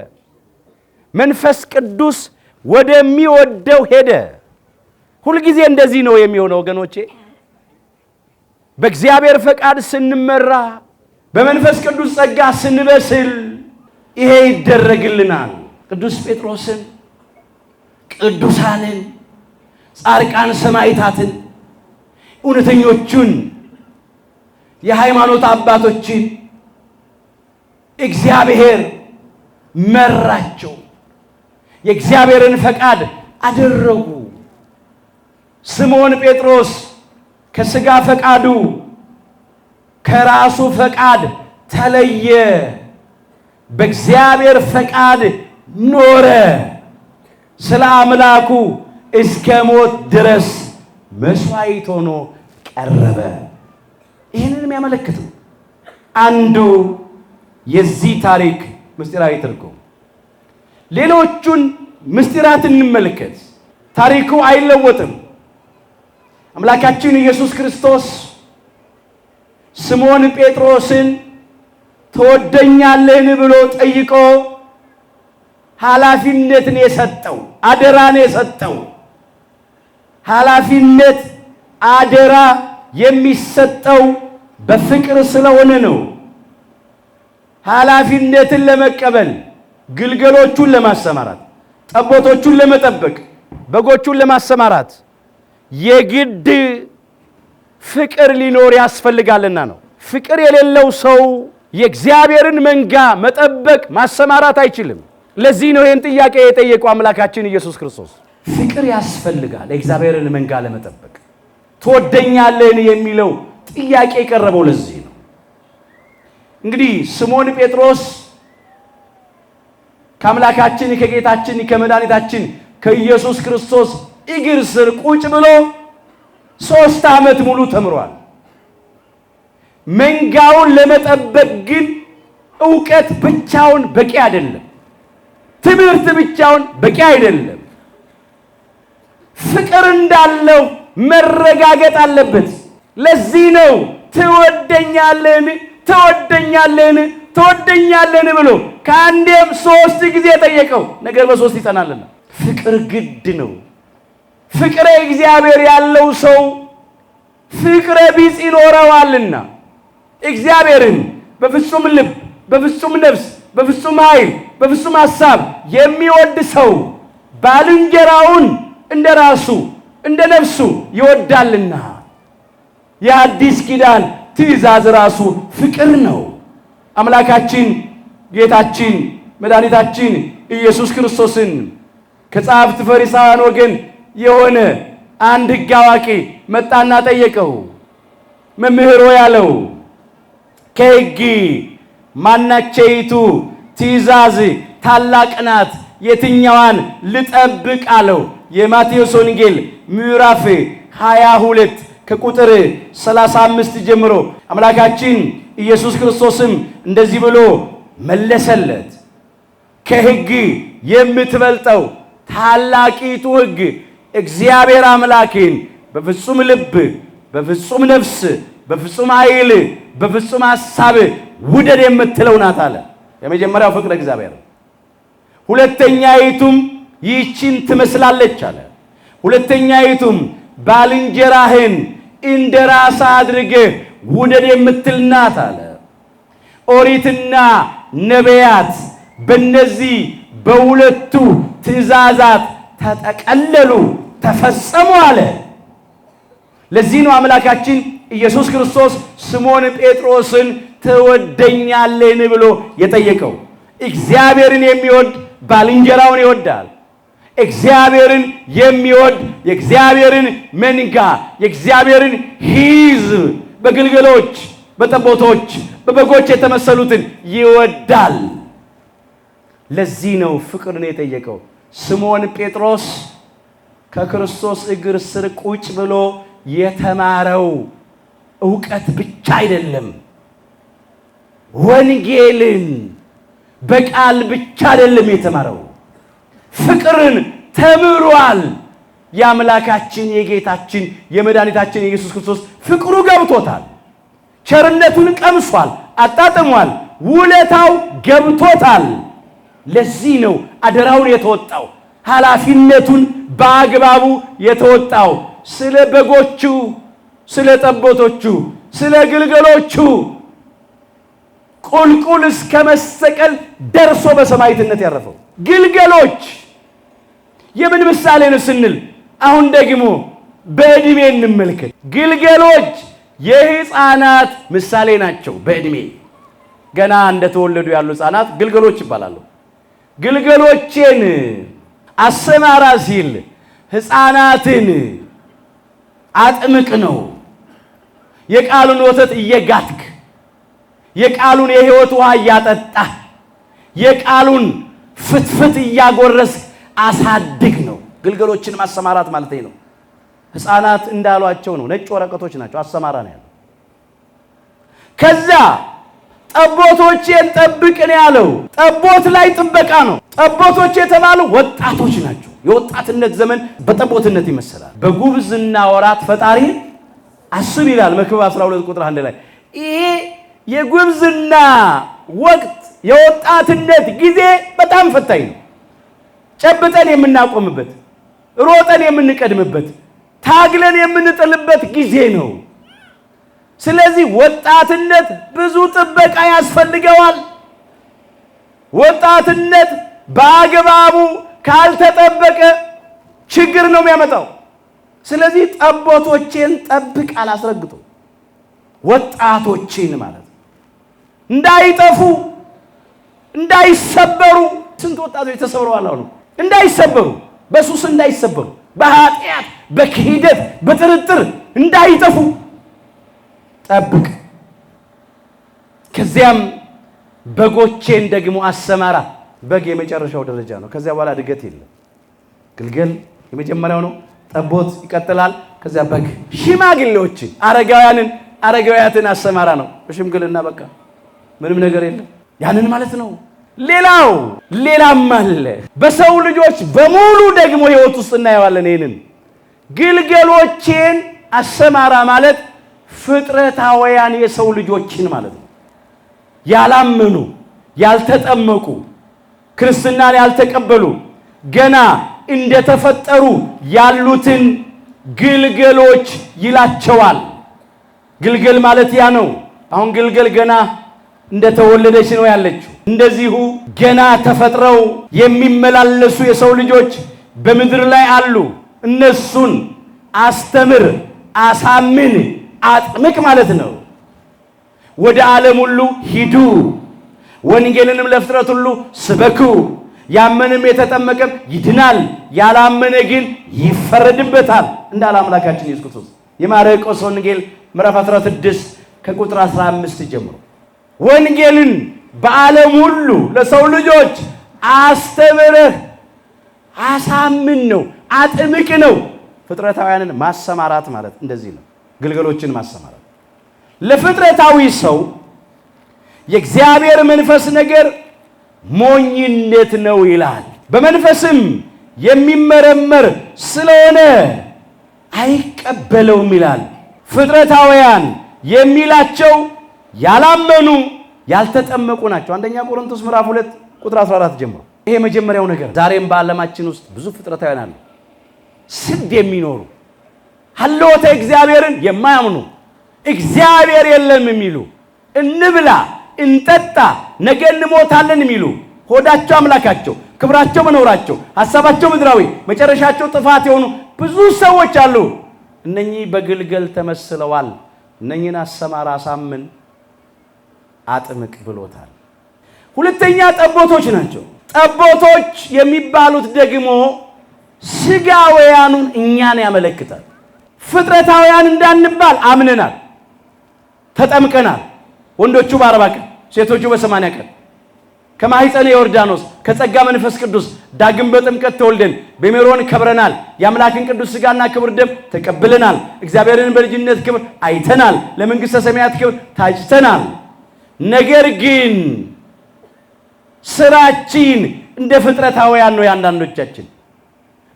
Speaker 1: መንፈስ ቅዱስ ወደሚወደው ሄደ። ሁልጊዜ እንደዚህ ነው የሚሆነው ወገኖቼ። በእግዚአብሔር ፈቃድ ስንመራ፣ በመንፈስ ቅዱስ ጸጋ ስንበስል ይሄ ይደረግልናል። ቅዱስ ጴጥሮስን፣ ቅዱሳንን፣ ጻድቃን ሰማዕታትን፣ እውነተኞቹን የሃይማኖት አባቶችን እግዚአብሔር መራቸው። የእግዚአብሔርን ፈቃድ አደረጉ። ስምዖን ጴጥሮስ ከሥጋ ፈቃዱ፣ ከራሱ ፈቃድ ተለየ። በእግዚአብሔር ፈቃድ ኖረ። ስለ አምላኩ እስከ ሞት ድረስ መስዋዕት ሆኖ ቀረበ። ይህንን የሚያመለክት ነው አንዱ የዚህ ታሪክ ምስጢራዊ ትርጉም። ሌሎቹን ምስጢራት እንመልከት። ታሪኩ አይለወጥም። አምላካችን ኢየሱስ ክርስቶስ ስምዖን ጴጥሮስን ትወደኛለህን ብሎ ጠይቆ ኃላፊነትን የሰጠው፣ አደራን የሰጠው፣ ኃላፊነት አደራ የሚሰጠው በፍቅር ስለሆነ ነው። ኃላፊነትን ለመቀበል ግልገሎቹን ለማሰማራት፣ ጠቦቶቹን ለመጠበቅ፣ በጎቹን ለማሰማራት የግድ ፍቅር ሊኖር ያስፈልጋልና ነው። ፍቅር የሌለው ሰው የእግዚአብሔርን መንጋ መጠበቅ ማሰማራት አይችልም። ለዚህ ነው ይህን ጥያቄ የጠየቀው አምላካችን ኢየሱስ ክርስቶስ። ፍቅር ያስፈልጋል የእግዚአብሔርን መንጋ ለመጠበቅ። ትወደኛለህን የሚለው ጥያቄ የቀረበው ለዚህ ነው። እንግዲህ ስምዖን ጴጥሮስ ከአምላካችን ከጌታችን ከመድኃኒታችን ከኢየሱስ ክርስቶስ እግር ስር ቁጭ ብሎ 3 ዓመት ሙሉ ተምሯል። መንጋውን ለመጠበቅ ግን ዕውቀት ብቻውን በቂ አይደለም። ትምህርት ብቻውን በቂ አይደለም። ፍቅር እንዳለው መረጋገጥ አለበት። ለዚህ ነው ትወደኛለህን ትወደኛለህን ትወደኛለህን ብሎ ከአንዴም 3 ጊዜ ጠየቀው። ነገር በ3 ይጸናልና ፍቅር ግድ ነው። ፍቅረ እግዚአብሔር ያለው ሰው ፍቅረ ቢጽ ይኖረዋልና እግዚአብሔርን በፍጹም ልብ፣ በፍጹም ነፍስ፣ በፍጹም ኃይል፣ በፍጹም ሐሳብ የሚወድ ሰው ባልንጀራውን እንደራሱ እንደ ነፍሱ ይወዳልና የአዲስ ኪዳን ትእዛዝ ራሱ ፍቅር ነው። አምላካችን ጌታችን መድኃኒታችን ኢየሱስ ክርስቶስን ከጸሐፍት ፈሪሳውያን ወገን የሆነ አንድ ሕግ አዋቂ መጣና ጠየቀው። መምህር ሆይ አለው፣ ከሕግ ማናቸይቱ ትእዛዝ ታላቅ ናት? የትኛዋን ልጠብቅ አለው። የማቴዎስ ወንጌል ምዕራፍ 22 ከቁጥር 35 ጀምሮ አምላካችን ኢየሱስ ክርስቶስም እንደዚህ ብሎ መለሰለት። ከሕግ የምትበልጠው ታላቂቱ ሕግ እግዚአብሔር አምላክን በፍጹም ልብ፣ በፍጹም ነፍስ፣ በፍጹም ኃይል፣ በፍጹም ሐሳብ ውደድ የምትለው ናት አለ። የመጀመሪያው ፍቅረ እግዚአብሔር። ሁለተኛይቱም ይህችን ትመስላለች አለ። ሁለተኛይቱም ባልንጀራህን እንደ ራስህ አድርገህ ውደድ የምትል ናት አለ። ኦሪትና ነቢያት በእነዚህ በሁለቱ ትእዛዛት ተጠቀለሉ፣ ተፈጸሙ አለ። ለዚህ ነው አምላካችን ኢየሱስ ክርስቶስ ስምዖን ጴጥሮስን ትወደኛለህን ብሎ የጠየቀው። እግዚአብሔርን የሚወድ ባልንጀራውን ይወዳል። እግዚአብሔርን የሚወድ የእግዚአብሔርን መንጋ የእግዚአብሔርን ሕዝብ በግልገሎች፣ በጠቦቶች፣ በበጎች የተመሰሉትን ይወዳል። ለዚህ ነው ፍቅርን የጠየቀው። ስምዖን ጴጥሮስ ከክርስቶስ እግር ስር ቁጭ ብሎ የተማረው ዕውቀት ብቻ አይደለም፣ ወንጌልን በቃል ብቻ አይደለም የተማረው፣ ፍቅርን ተምሯል። የአምላካችን የጌታችን የመድኃኒታችን የኢየሱስ ክርስቶስ ፍቅሩ ገብቶታል። ቸርነቱን ቀምሷል፣ አጣጥሟል፣ ውለታው ገብቶታል። ለዚህ ነው አደራውን የተወጣው፣ ኃላፊነቱን በአግባቡ የተወጣው። ስለ በጎቹ፣ ስለ ጠቦቶቹ፣ ስለ ግልገሎቹ ቁልቁል እስከ መሰቀል ደርሶ በሰማዕትነት ያረፈው። ግልገሎች የምን ምሳሌ ነው ስንል አሁን ደግሞ በእድሜ እንመልከት። ግልገሎች የሕፃናት ምሳሌ ናቸው። በእድሜ ገና እንደተወለዱ ያሉ ሕፃናት ግልገሎች ይባላሉ። ግልገሎቼን አሰማራ ሲል ሕፃናትን አጥምቅ ነው። የቃሉን ወተት እየጋትክ፣ የቃሉን የሕይወት ውሃ እያጠጣህ፣ የቃሉን ፍትፍት እያጎረስክ አሳድግ ነው። ግልገሎችን ማሰማራት ማለት ነው። ሕፃናት እንዳሏቸው ነው። ነጭ ወረቀቶች ናቸው። አሰማራ ነው ያለው። ከዛ ጠቦቶቼን ጠብቅ ነው ያለው። ጠቦት ላይ ጥበቃ ነው። ጠቦቶች የተባሉ ወጣቶች ናቸው። የወጣትነት ዘመን በጠቦትነት ይመሰላል። በጉብዝና ወራት ፈጣሪ አስብ ይላል መክብብ 12 ቁጥር 1 ላይ። ይሄ የጉብዝና ወቅት የወጣትነት ጊዜ በጣም ፈታኝ ነው። ጨብጠን የምናቆምበት፣ ሮጠን የምንቀድምበት፣ ታግለን የምንጥልበት ጊዜ ነው። ስለዚህ ወጣትነት ብዙ ጥበቃ ያስፈልገዋል። ወጣትነት በአግባቡ ካልተጠበቀ ችግር ነው የሚያመጣው። ስለዚህ ጠቦቶቼን ጠብቅ አላስረግጦ ወጣቶችን ማለት ነው እንዳይጠፉ እንዳይሰበሩ። ስንት ወጣቶች ተሰብረዋል። አሁን እንዳይሰበሩ፣ በሱስ እንዳይሰበሩ፣ በኃጢአት በክህደት በጥርጥር እንዳይጠፉ ጠብቅ። ከዚያም በጎቼን ደግሞ አሰማራ። በግ የመጨረሻው ደረጃ ነው። ከዚያ በኋላ እድገት የለም። ግልገል የመጀመሪያው ነው። ጠቦት ይቀጥላል። ከዚያ በግ። ሽማግሌዎችን፣ አረጋውያንን፣ አረጋውያትን አሰማራ ነው። በሽምግልና በቃ ምንም ነገር የለም። ያንን ማለት ነው። ሌላው ሌላም አለ። በሰው ልጆች በሙሉ ደግሞ ሕይወት ውስጥ እናየዋለን። ይህንን ግልገሎቼን አሰማራ ማለት ፍጥረታውያን የሰው ልጆችን ማለት ነው። ያላመኑ፣ ያልተጠመቁ፣ ክርስትናን ያልተቀበሉ ገና እንደተፈጠሩ ያሉትን ግልገሎች ይላቸዋል። ግልገል ማለት ያ ነው። አሁን ግልገል ገና እንደተወለደች ነው ያለችው። እንደዚሁ ገና ተፈጥረው የሚመላለሱ የሰው ልጆች በምድር ላይ አሉ። እነሱን አስተምር፣ አሳምን፣ አጥምቅ ማለት ነው። ወደ ዓለም ሁሉ ሂዱ፣ ወንጌልንም ለፍጥረት ሁሉ ስበኩ። ያመንም የተጠመቀም ይድናል፣ ያላመነ ግን ይፈረድበታል እንዳለ አምላካችን ኢየሱስ ክርስቶስ የማርቆስ ወንጌል ምዕራፍ 16 ከቁጥር 15 ጀምሮ ወንጌልን በዓለም ሁሉ ለሰው ልጆች አስተምረህ አሳምን ነው፣ አጥምቅ ነው። ፍጥረታውያንን ማሰማራት ማለት እንደዚህ ነው። ግልገሎችን ማሰማራት ለፍጥረታዊ ሰው የእግዚአብሔር መንፈስ ነገር ሞኝነት ነው ይላል። በመንፈስም የሚመረመር ስለሆነ አይቀበለውም ይላል። ፍጥረታውያን የሚላቸው ያላመኑ ያልተጠመቁ ናቸው። አንደኛ ቆሮንቶስ ምዕራፍ 2 ቁጥር 14 ጀምሮ። ይሄ የመጀመሪያው ነገር። ዛሬም በዓለማችን ውስጥ ብዙ ፍጥረታውያን አሉ፣ ስድ የሚኖሩ ሀልዎተ እግዚአብሔርን የማያምኑ እግዚአብሔር የለም የሚሉ፣ እንብላ እንጠጣ ነገ እንሞታለን የሚሉ፣ ሆዳቸው አምላካቸው፣ ክብራቸው መኖራቸው፣ ሐሳባቸው ምድራዊ፣ መጨረሻቸው ጥፋት የሆኑ ብዙ ሰዎች አሉ። እነኚህ በግልገል ተመስለዋል። እነኚህን አሰማራ፣ አሳምን፣ አጥምቅ ብሎታል። ሁለተኛ ጠቦቶች ናቸው። ጠቦቶች የሚባሉት ደግሞ ስጋውያኑን እኛን ያመለክታል። ፍጥረታውያን እንዳንባል አምነናል፣ ተጠምቀናል። ወንዶቹ በ40 ቀን፣ ሴቶቹ በ80 ቀን ከማኅፀነ ዮርዳኖስ ከጸጋ መንፈስ ቅዱስ ዳግም በጥምቀት ተወልደን በሜሮን ከብረናል። የአምላክን ቅዱስ ሥጋና ክብር ደም ተቀብለናል። እግዚአብሔርን በልጅነት ክብር አይተናል። ለመንግሥተ ሰማያት ክብር ታጭተናል። ነገር ግን ስራችን እንደ ፍጥረታውያን ነው። የአንዳንዶቻችን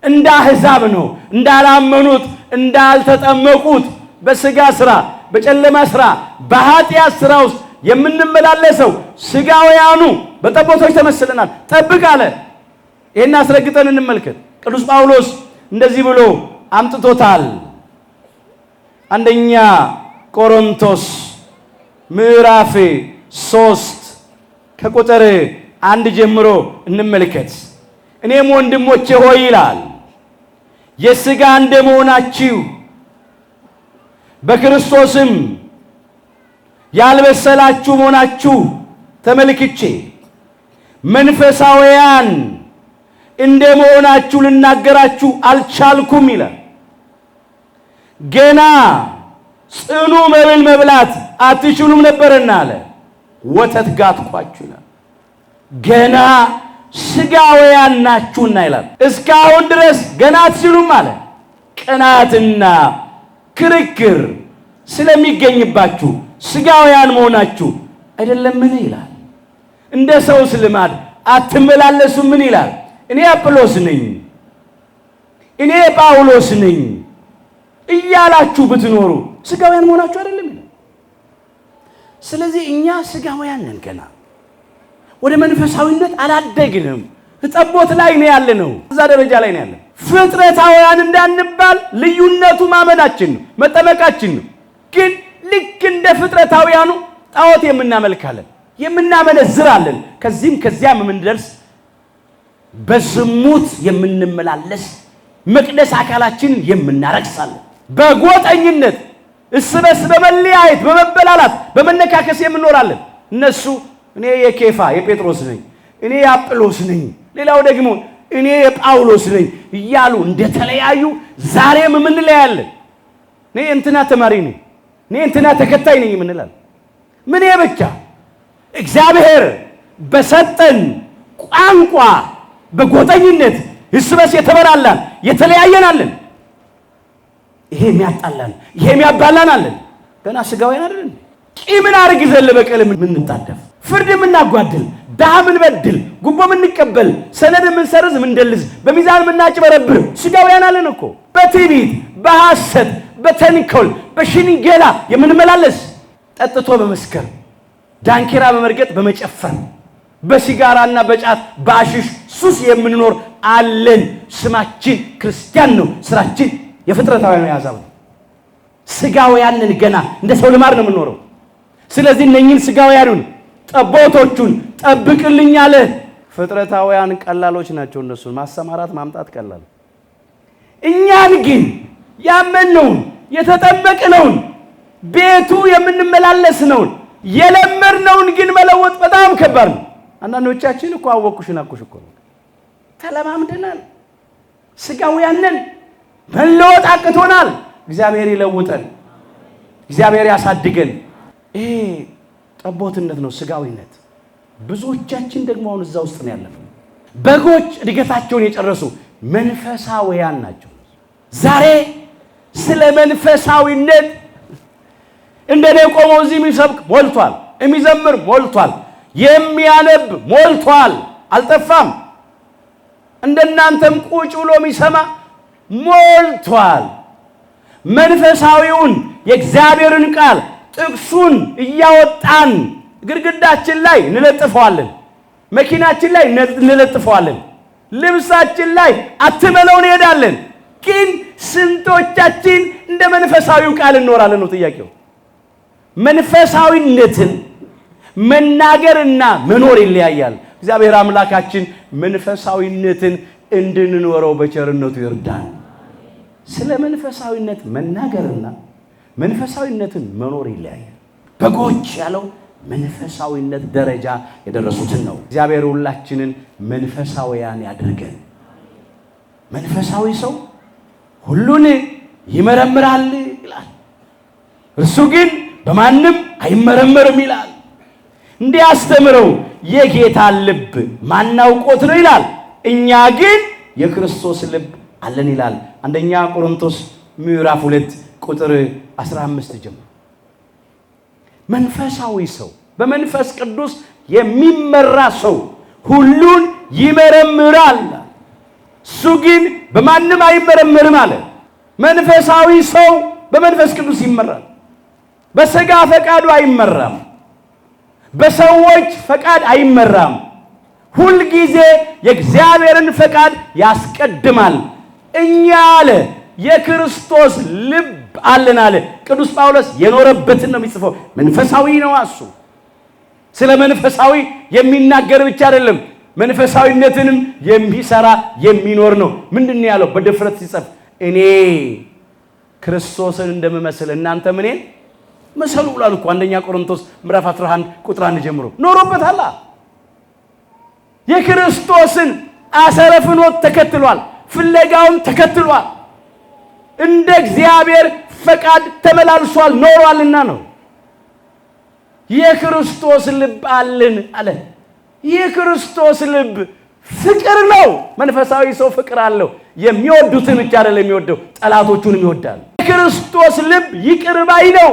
Speaker 1: እንደ አሕዛብ ነው። እንዳላመኑት እንዳልተጠመቁት በስጋ ስራ፣ በጨለማ ስራ፣ በኃጢአት ስራ ውስጥ የምንመላለሰው ስጋውያኑ በጠቦቶች ተመስለናል። ጠብቅ አለ። ይህን አስረግጠን እንመልከት። ቅዱስ ጳውሎስ እንደዚህ ብሎ አምጥቶታል። አንደኛ ቆሮንቶስ ምዕራፍ 3 ከቁጥር 1 ጀምሮ እንመልከት። እኔም ወንድሞቼ ሆይ ይላል የሥጋ እንደመሆናችሁ በክርስቶስም ያልበሰላችሁ መሆናችሁ ተመልክቼ መንፈሳውያን እንደመሆናችሁ ልናገራችሁ አልቻልኩም ይላል። ገና ጽኑ መብል መብላት አትችሉም ነበርና አለ። ወተት ጋትኳችሁ ይላል። ገና ስጋውያን ናችሁና ይላል። እስካሁን ድረስ ገና አትችሉም አለ። ቅናትና ክርክር ስለሚገኝባችሁ ስጋውያን መሆናችሁ አይደለምን ይላል። እንደ ሰውስ ልማድ አትመላለሱም ምን ይላል? እኔ አጵሎስ ነኝ፣ እኔ ጳውሎስ ነኝ እያላችሁ ብትኖሩ ስጋውያን መሆናችሁ አይደለም ይላል። ስለዚህ እኛ ስጋውያን ነን፣ ገና ወደ መንፈሳዊነት አላደግንም። ጠቦት ላይ ነው ያለነው፣ እዛ ደረጃ ላይ ነው ያለነው። ፍጥረታውያን እንዳንባል ልዩነቱ ማመናችን ነው፣ መጠመቃችን ነው። ግን ልክ እንደ ፍጥረታውያኑ ጣዖት የምናመልካለን፣ የምናመነዝራለን፣ ከዚህም ከዚያም የምንደርስ፣ በዝሙት የምንመላለስ፣ መቅደስ አካላችንን የምናረክሳለን፣ በጎጠኝነት እርስ በርስ በመለያየት፣ በመበላላት፣ በመነካከስ የምንኖራለን። እነሱ እኔ የኬፋ የጴጥሮስ ነኝ፣ እኔ የአጵሎስ ነኝ፣ ሌላው ደግሞ እኔ የጳውሎስ ነኝ እያሉ እንደተለያዩ ዛሬም የምንለያለን። እኔ እንትና ተማሪ ነኝ፣ እኔ እንትና ተከታይ ነኝ የምንላለን። ምን ብቻ እግዚአብሔር በሰጠን ቋንቋ በጎጠኝነት እርስ በርስ የተበላላን የተለያየን አለን። ይሄ የሚያጣላን ይሄ የሚያባላን አለን። ገና ስጋውያን አይደለን። ቂምን አርግዘን ለበቀል የምንጣደፍ፣ ፍርድ የምናጓድል፣ ድሃ የምንበድል፣ ጉቦ የምንቀበል፣ ሰነድ የምንሰርዝ የምንደልዝ፣ በሚዛን የምናጭበረብር ስጋውያን አለን እኮ። በትዕቢት፣ በሐሰት፣ በተንኮል፣ በሽንገላ የምንመላለስ፣ ጠጥቶ በመስከር፣ ዳንኪራ በመርገጥ፣ በመጨፈር፣ በሲጋራና በጫት በአሽሽ ሱስ የምንኖር አለን። ስማችን ክርስቲያን ነው፣ ስራችን የፍጥረታውያን የአሕዛብ ነው። ስጋውያንን ገና እንደ ሰው ልማድ ነው የምንኖረው። ስለዚህ እነኝህን ስጋውያኑን ጠቦቶቹን ጠብቅልኝ አለ። ፍጥረታውያን ቀላሎች ናቸው። እነሱን ማሰማራት ማምጣት ቀላል። እኛን ግን ያመንነውን የተጠመቅነውን ቤቱ የምንመላለስነውን የለመድነውን ግን መለወጥ በጣም ከባድ ነው። አንዳንዶቻችን እኮ አወቅኩሽ ናኩሽ እኮ ነው፣ ተለማምደናል። ስጋውያንን መለወጥ አቅቶናል። እግዚአብሔር ይለውጠን፣ እግዚአብሔር ያሳድገን። ይሄ ጠቦትነት ነው፣ ስጋዊነት። ብዙዎቻችን ደግሞ አሁን እዛ ውስጥ ነው ያለነው። በጎች እድገታቸውን የጨረሱ መንፈሳውያን ናቸው። ዛሬ ስለ መንፈሳዊነት እንደኔ ቆመው እዚህ የሚሰብክ ሞልቷል፣ የሚዘምር ሞልቷል፣ የሚያነብ ሞልቷል፣ አልጠፋም። እንደናንተም ቁጭ ብሎ የሚሰማ ሞልቷል። መንፈሳዊውን የእግዚአብሔርን ቃል ጥቅሱን እያወጣን ግድግዳችን ላይ እንለጥፈዋለን፣ መኪናችን ላይ እንለጥፈዋለን፣ ልብሳችን ላይ አትመነው እንሄዳለን። ግን ስንቶቻችን እንደ መንፈሳዊው ቃል እንኖራለን ነው ጥያቄው። መንፈሳዊነትን መናገርና መኖር ይለያያል። እግዚአብሔር አምላካችን መንፈሳዊነትን እንድንኖረው በቸርነቱ ይርዳን። ስለ መንፈሳዊነት መናገርና መንፈሳዊነትን መኖር ይለያያል። በጎች ያለው መንፈሳዊነት ደረጃ የደረሱትን ነው። እግዚአብሔር ሁላችንን መንፈሳውያን ያድርገን። መንፈሳዊ ሰው ሁሉን ይመረምራል ይላል፣ እርሱ ግን በማንም አይመረመርም ይላል። እንዲያስተምረው የጌታን ልብ ማናውቆት ነው ይላል። እኛ ግን የክርስቶስ ልብ አለን ይላል። አንደኛ ቆሮንቶስ ምዕራፍ 2 ቁጥር 15 ጀምሮ። መንፈሳዊ ሰው፣ በመንፈስ ቅዱስ የሚመራ ሰው ሁሉን ይመረምራል፣ እሱ ግን በማንም አይመረምርም አለ። መንፈሳዊ ሰው በመንፈስ ቅዱስ ይመራል። በሥጋ ፈቃዱ አይመራም። በሰዎች ፈቃድ አይመራም። ሁልጊዜ የእግዚአብሔርን ፈቃድ ያስቀድማል። እኛ አለ የክርስቶስ ልብ አለን አለ። ቅዱስ ጳውሎስ የኖረበትን ነው የሚጽፈው። መንፈሳዊ ነው እሱ። ስለ መንፈሳዊ የሚናገር ብቻ አይደለም፣ መንፈሳዊነትንም የሚሰራ የሚኖር ነው። ምንድን ነው ያለው? በድፍረት ሲጽፍ እኔ ክርስቶስን እንደምመስል እናንተም እኔን ምሰሉ ብሏል እኮ። አንደኛ ቆሮንቶስ ምዕራፍ 11 ቁጥር 1 ጀምሮ ኖሮበታል። የክርስቶስን አሰረ ፍኖት ተከትሏል፣ ፍለጋውን ተከትሏል። እንደ እግዚአብሔር ፈቃድ ተመላልሷል ኖሯልና ነው። የክርስቶስ ልብ አለን አለ። የክርስቶስ ልብ ፍቅር ነው። መንፈሳዊ ሰው ፍቅር አለው። የሚወዱትን ብቻ አይደለም የሚወደው፣ ጠላቶቹንም ይወዳል። የክርስቶስ ልብ ይቅር ባይ ነው።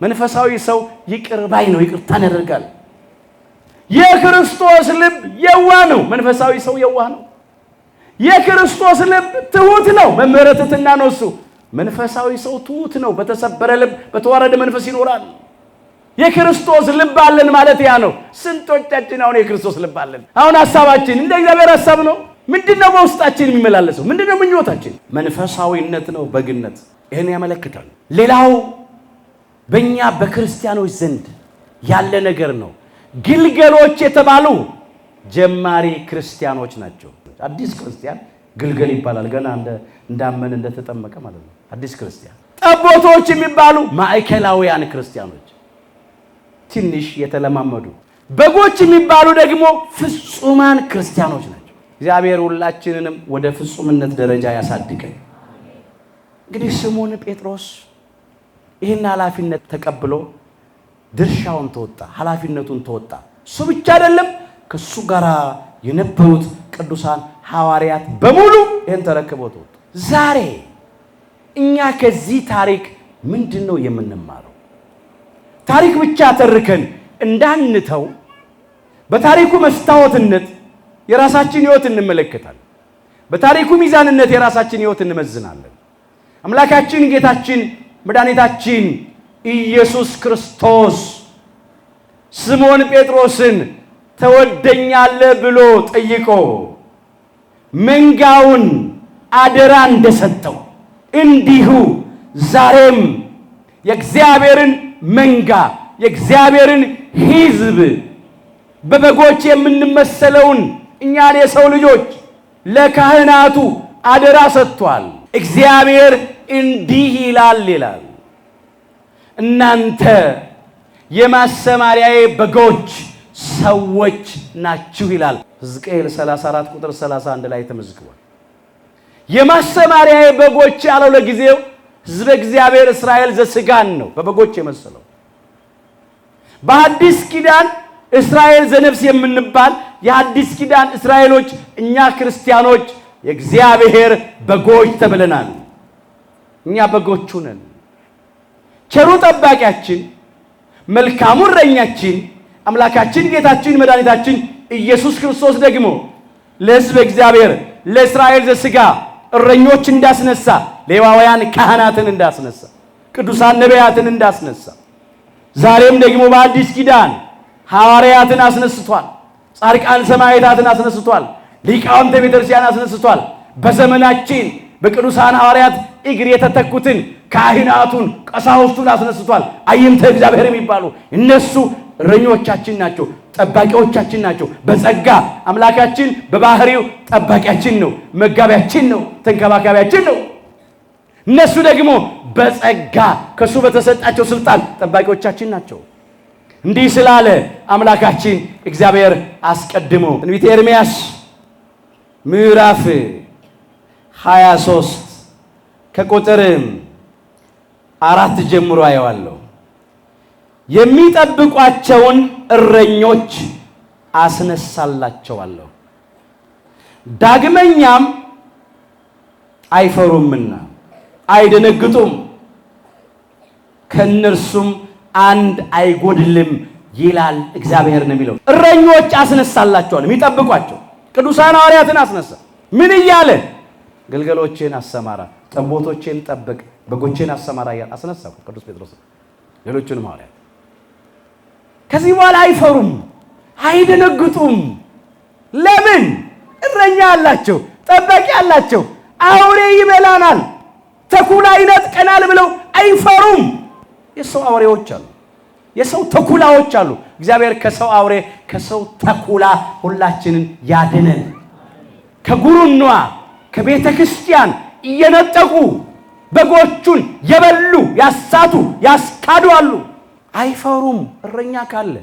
Speaker 1: መንፈሳዊ ሰው ይቅር ባይ ነው፣ ይቅርታን ያደርጋል። የክርስቶስ ልብ የዋህ ነው። መንፈሳዊ ሰው የዋህ ነው። የክርስቶስ ልብ ትሁት ነው። መምህረ ትሕትና ነው እሱ። መንፈሳዊ ሰው ትሁት ነው። በተሰበረ ልብ በተዋረደ መንፈስ ይኖራል። የክርስቶስ ልብ አለን ማለት ያ ነው። ስንቶቻችን አሁን የክርስቶስ ልብ አለን? አሁን ሐሳባችን እንደ እግዚአብሔር ሐሳብ ነው። ምንድን ነው በውስጣችን የሚመላለሰው? ምንድን ነው ምኞታችን? መንፈሳዊነት ነው በግነት። ይህን ያመለክታል። ሌላው በእኛ በክርስቲያኖች ዘንድ ያለ ነገር ነው። ግልገሎች የተባሉ ጀማሪ ክርስቲያኖች ናቸው። አዲስ ክርስቲያን ግልገል ይባላል። ገና እንዳመነ እንደተጠመቀ ማለት ነው። አዲስ ክርስቲያን። ጠቦቶች የሚባሉ ማዕከላውያን ክርስቲያኖች ትንሽ የተለማመዱ፣ በጎች የሚባሉ ደግሞ ፍጹማን ክርስቲያኖች ናቸው። እግዚአብሔር ሁላችንንም ወደ ፍጹምነት ደረጃ ያሳድገን። እንግዲህ ስምዖን ጴጥሮስ ይህን ኃላፊነት ተቀብሎ ድርሻውን ተወጣ፣ ኃላፊነቱን ተወጣ። እሱ ብቻ አይደለም፣ ከሱ ጋር የነበሩት ቅዱሳን ሐዋርያት በሙሉ ይህን ተረክበው ተወጡ። ዛሬ እኛ ከዚህ ታሪክ ምንድን ነው የምንማረው? ታሪክ ብቻ ተርከን እንዳንተው በታሪኩ መስታወትነት የራሳችን ሕይወት እንመለከታለን። በታሪኩ ሚዛንነት የራሳችን ሕይወት እንመዝናለን። አምላካችን ጌታችን መድኃኒታችን ኢየሱስ ክርስቶስ ስምዖን ጴጥሮስን ትወደኛለህ ብሎ ጠይቆ መንጋውን አደራ እንደሰጠው እንዲሁ ዛሬም የእግዚአብሔርን መንጋ የእግዚአብሔርን ሕዝብ በበጎች የምንመሰለውን እኛን የሰው ልጆች ለካህናቱ አደራ ሰጥቷል። እግዚአብሔር እንዲህ ይላል ይላል፣ እናንተ የማሰማሪያዬ በጎች ሰዎች ናችሁ ይላል። ሕዝቅኤል 34 ቁጥር 31 ላይ ተመዝግቧል። የማሰማሪያዬ በጎች ያለው ለጊዜው ሕዝበ እግዚአብሔር እስራኤል ዘሥጋን ነው በበጎች የመሰለው። በአዲስ ኪዳን እስራኤል ዘነፍስ የምንባል የአዲስ ኪዳን እስራኤሎች እኛ ክርስቲያኖች የእግዚአብሔር በጎች ተብለናል። እኛ በጎቹ ነን። ቸሩ ጠባቂያችን፣ መልካሙ እረኛችን አምላካችን ጌታችን መድኃኒታችን ኢየሱስ ክርስቶስ ደግሞ ለሕዝበ እግዚአብሔር ለእስራኤል ዘሥጋ እረኞች እንዳስነሳ፣ ሌዋውያን ካህናትን እንዳስነሳ፣ ቅዱሳን ነቢያትን እንዳስነሳ ዛሬም ደግሞ በአዲስ ኪዳን ሐዋርያትን አስነስቷል። ጻድቃን ሰማዕታትን አስነስቷል። ሊቃውንተ ቤተክርስቲያን አስነስቷል። በዘመናችን በቅዱሳን ሐዋርያት እግር የተተኩትን ካህናቱን ቀሳውስቱን አስነስቷል። አይንተ እግዚአብሔር የሚባሉ እነሱ እረኞቻችን ናቸው፣ ጠባቂዎቻችን ናቸው። በጸጋ አምላካችን በባህሪው ጠባቂያችን ነው፣ መጋቢያችን ነው፣ ተንከባካቢያችን ነው። እነሱ ደግሞ በጸጋ ከሱ በተሰጣቸው ስልጣን ጠባቂዎቻችን ናቸው። እንዲህ ስላለ አምላካችን እግዚአብሔር አስቀድሞ ትንቢተ ኤርምያስ ምዕራፍ 23 ከቁጥር 4 ጀምሮ አየዋለሁ። የሚጠብቋቸውን እረኞች አስነሳላቸዋለሁ፣ ዳግመኛም አይፈሩምና አይደነግጡም፣ ከእነርሱም አንድ አይጎድልም ይላል እግዚአብሔር ነው የሚለው። እረኞች አስነሳላቸዋለሁ፣ የሚጠብቋቸው ቅዱሳን ሐዋርያትን አስነሳ። ምን እያለ? ግልገሎቼን አሰማራ፣ ጠቦቶቼን ጠብቅ፣ በጎቼን አሰማራ እያለ አስነሳ ቅዱስ ጴጥሮስ፣ ሌሎቹንም ሐዋርያት። ከዚህ በኋላ አይፈሩም፣ አይደነግጡም። ለምን? እረኛ አላቸው፣ ጠባቂ አላቸው። አውሬ ይበላናል፣ ተኩላ ይነጥቀናል ብለው አይፈሩም። የሰው አውሬዎች አሉ፣ የሰው ተኩላዎች አሉ። እግዚአብሔር ከሰው አውሬ ከሰው ተኩላ ሁላችንን ያድነን። ከጉሩኗ ከቤተ ክርስቲያን እየነጠቁ በጎቹን የበሉ ያሳቱ ያስካዱ አሉ። አይፈሩም። እረኛ ካለ